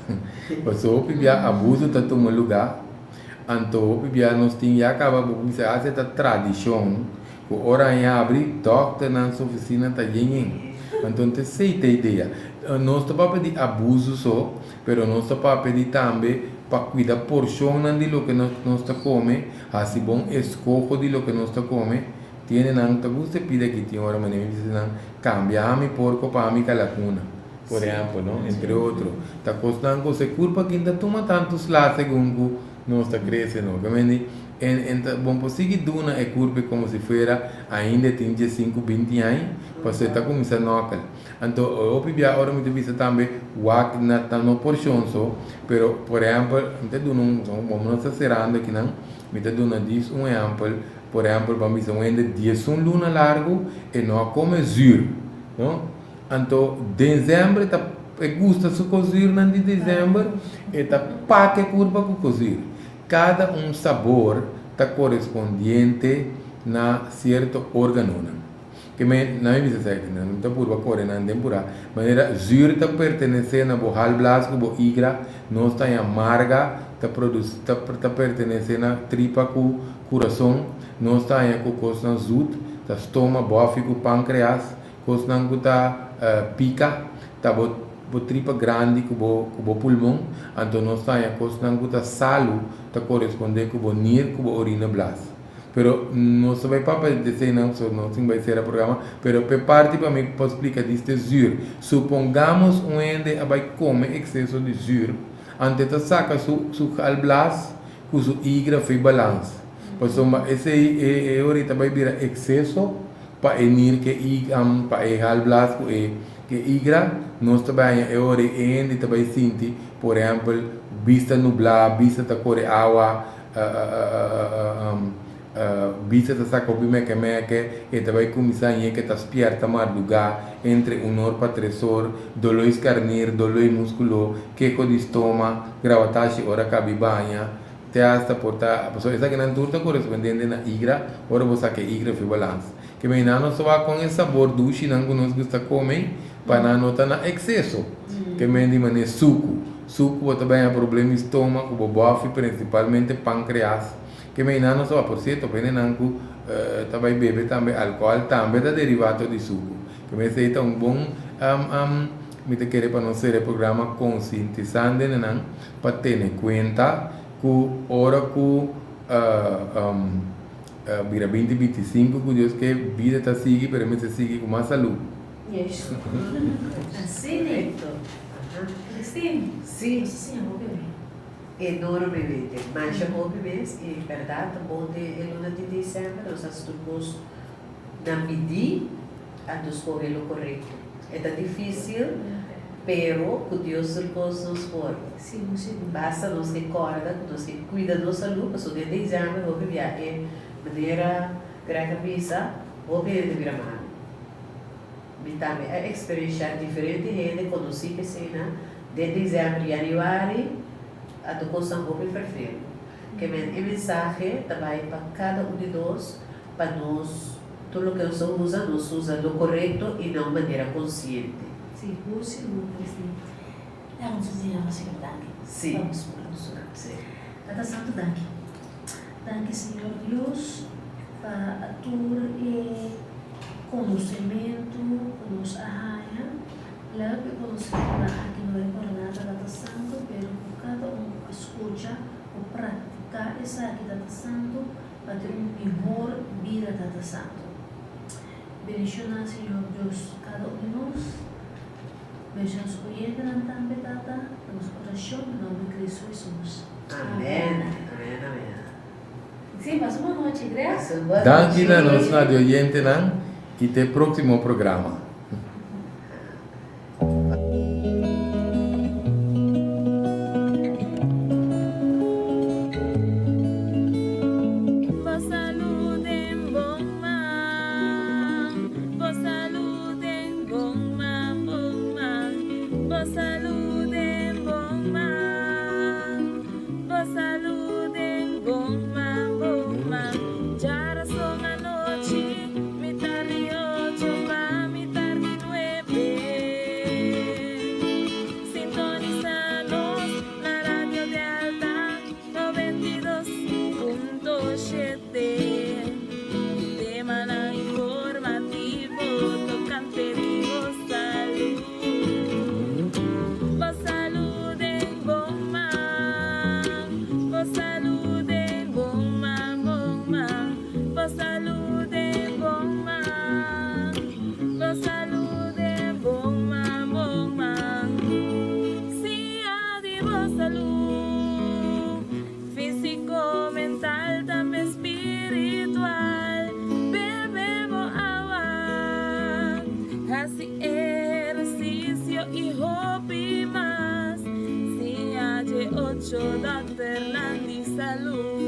Pasobra hopi bia abuso ta tuma lugá, anto hopi bia nos tin ya kaba bo bisa hasi ta tradishon Ku ora a yabri, dòkternan su ofisina ta yen yen. Anto ta esei ta idea. Nos ta papia di abuso so, pero nos ta papia di tambe pa kuida porshonnan di loke nos ta kome, hasi bon eskoho di loke nos ta kome. Tiendenan ta gusta e pida aki tin ora manera mi bisa nan, kambia ami porko pa ami kalakuna, por ehèmpel, no? Entre otro. Ta kosnan ku se kurpa aki no ta tuma tantu sla segun ku nos ta krese, no? Ke men di. En en ta bon por sigui duna e kurpe komo si fuera ainda e tin diesinku binti aña, pasobra e ta kuminsá nòkel. Anto hopi bia ora mi ta bisa tambe wak na ta no porshon so, pero por ehèmpel mi ta duna un komo nos ta serando akinan mi ta duna dis un ehèmpel, por ehèmpel ban bisa un hende diesun luna largu e no a kome zür, no? Anto desèmber e ta e gusta su kozürnan di desèmber e ta pak e kurpa ku kozür. Kada un sabor ta korespondiente na sierto órganonan. Ke men, nan mi bisa esaki, nan ta purba kore nan den purá. Manera zür ta pertenesé na bo halblas ku bo igra, nos ta haña marga ta produs ta ta pertenesé na tripa ku kurason, nos ta haña ku kosnan zut ta stoma, bòfi ku pankreas, Kosnan ku ta pika ta bo bo tripa grandi ku bo ku bo pulmon, anto nos ta haña kosnan ku ta salu ta korespondé ku bo nir ku bo orina blas. Pero nos ta bai papia di eseinan so nos tin bai sera programa, pero p'e parti pa mi por splika diste zür. Supongamos un hende a bai kome ekseso di zür, anto e ta saka su su galblas ku su igra fo'i balans. Pasobra esei e e ora ei ta bai bira ekseso. Pa e nir ke i pa e halblas ku e ke igra, nos ta bai haña e ora e hende ta bai sinti, por ehèmpel, bista nublá, bista ta kore awa, bista ta saka hopi mèkè mèkè, e ta bai kuminsá hañ'é ke ta spièrta mardugá entre un or pa tres or, doló i skarnir, doló i múskulo, keho di stoma, grawatashi ora kabi baña. Te hasta por ta, pasobra esakinan tur ta korespondiente na igra, ora bo saka e igra fi balans. Ke mei nan nos ta wak kon e sabor dushinan ku nos gusta kome, pa nan no ta na ekseso. Ke mei di manera suku. Suku bo ta bai haña problema di stoma ku bo bòfi, prinsipalmente pankreas. Ke mei nan nos ta wak, por sierto, hendenan ku ta bai bebe tambe alkohòl tambe ta derivato di suku. Ke mei esei ta un bon, mi ta kere pa nos sera e programa konsientisando hendenan pa tene kuenta ku ora ku bira binti 25 ku Dios ke bida ta sigui pero e mester sigui ku mas salú. Yes. Asina. Christine. Si. Nos a siña hopi mes. Enormemente. Masha hopi mes i bèrdat ta bon den e luna di desèmber nos hasi tur kos na midí anto skohe lo korekto. E ta difísil. Pero ku Dios tur kos nos por. Sigur sigur. Basta nos ke kòrda ku nos ke kuida nos salú pasobra den desèmber hopi bia e manera Greg a bisa hopi hende bira malu. Mi tambe a eksperenshá diferente hende konosí p'esei-nan den desèmber, yanüari anto kosnan hopi ferfelu. Ke men e mensahe ta bai pa kada un di nos pa nos tur loke nos ta usa, nos usa lo korekto i na un manera konsiente. Sigur sigur Christine. Laga nos hasi nos Señor danki. Sí. Vamos ora nos ora. Sí. Tata Santo danki. Danki Señor Dios pa tur e konosementu ku nos a haña. Laga ku e konosementunan aki no e por nada Tata Santo pero ku kada un ku a skucha ku praktiká esaki Tata Santo pa tin un mihor bida Tata Santo. Bendiciona Señor Dios cada un di nos, bendiciona nos oyentenan tambe Tata, ta nos oracion den nomber di Cristo Jesus. Amen, amen, amen. Si, pasa un bon nochi, Greg. Pasa un bon Danki na nochi. nos radio oyentenan y te proximo programa. Bo salud den bon man, bo salud den bon man, bon man, bo salud den bon man, bo salud den bon man, bon man. Djarason anochi. Mitar di ocho pa mitar di nuebe. Sintonisa nos na Radio Delta 92.7. Temanan informativo tocante di bo salud. Bo salud den bon man. Bo salud den bon man, bon man. Bo salud den bon man, bo salud den bon man, bon man. Sia di bo salud, fisico, mental, tambe spiritual. Bebe bo awa, haci ehercicio y hopi mas. Sia dje ocho dokternan di salud.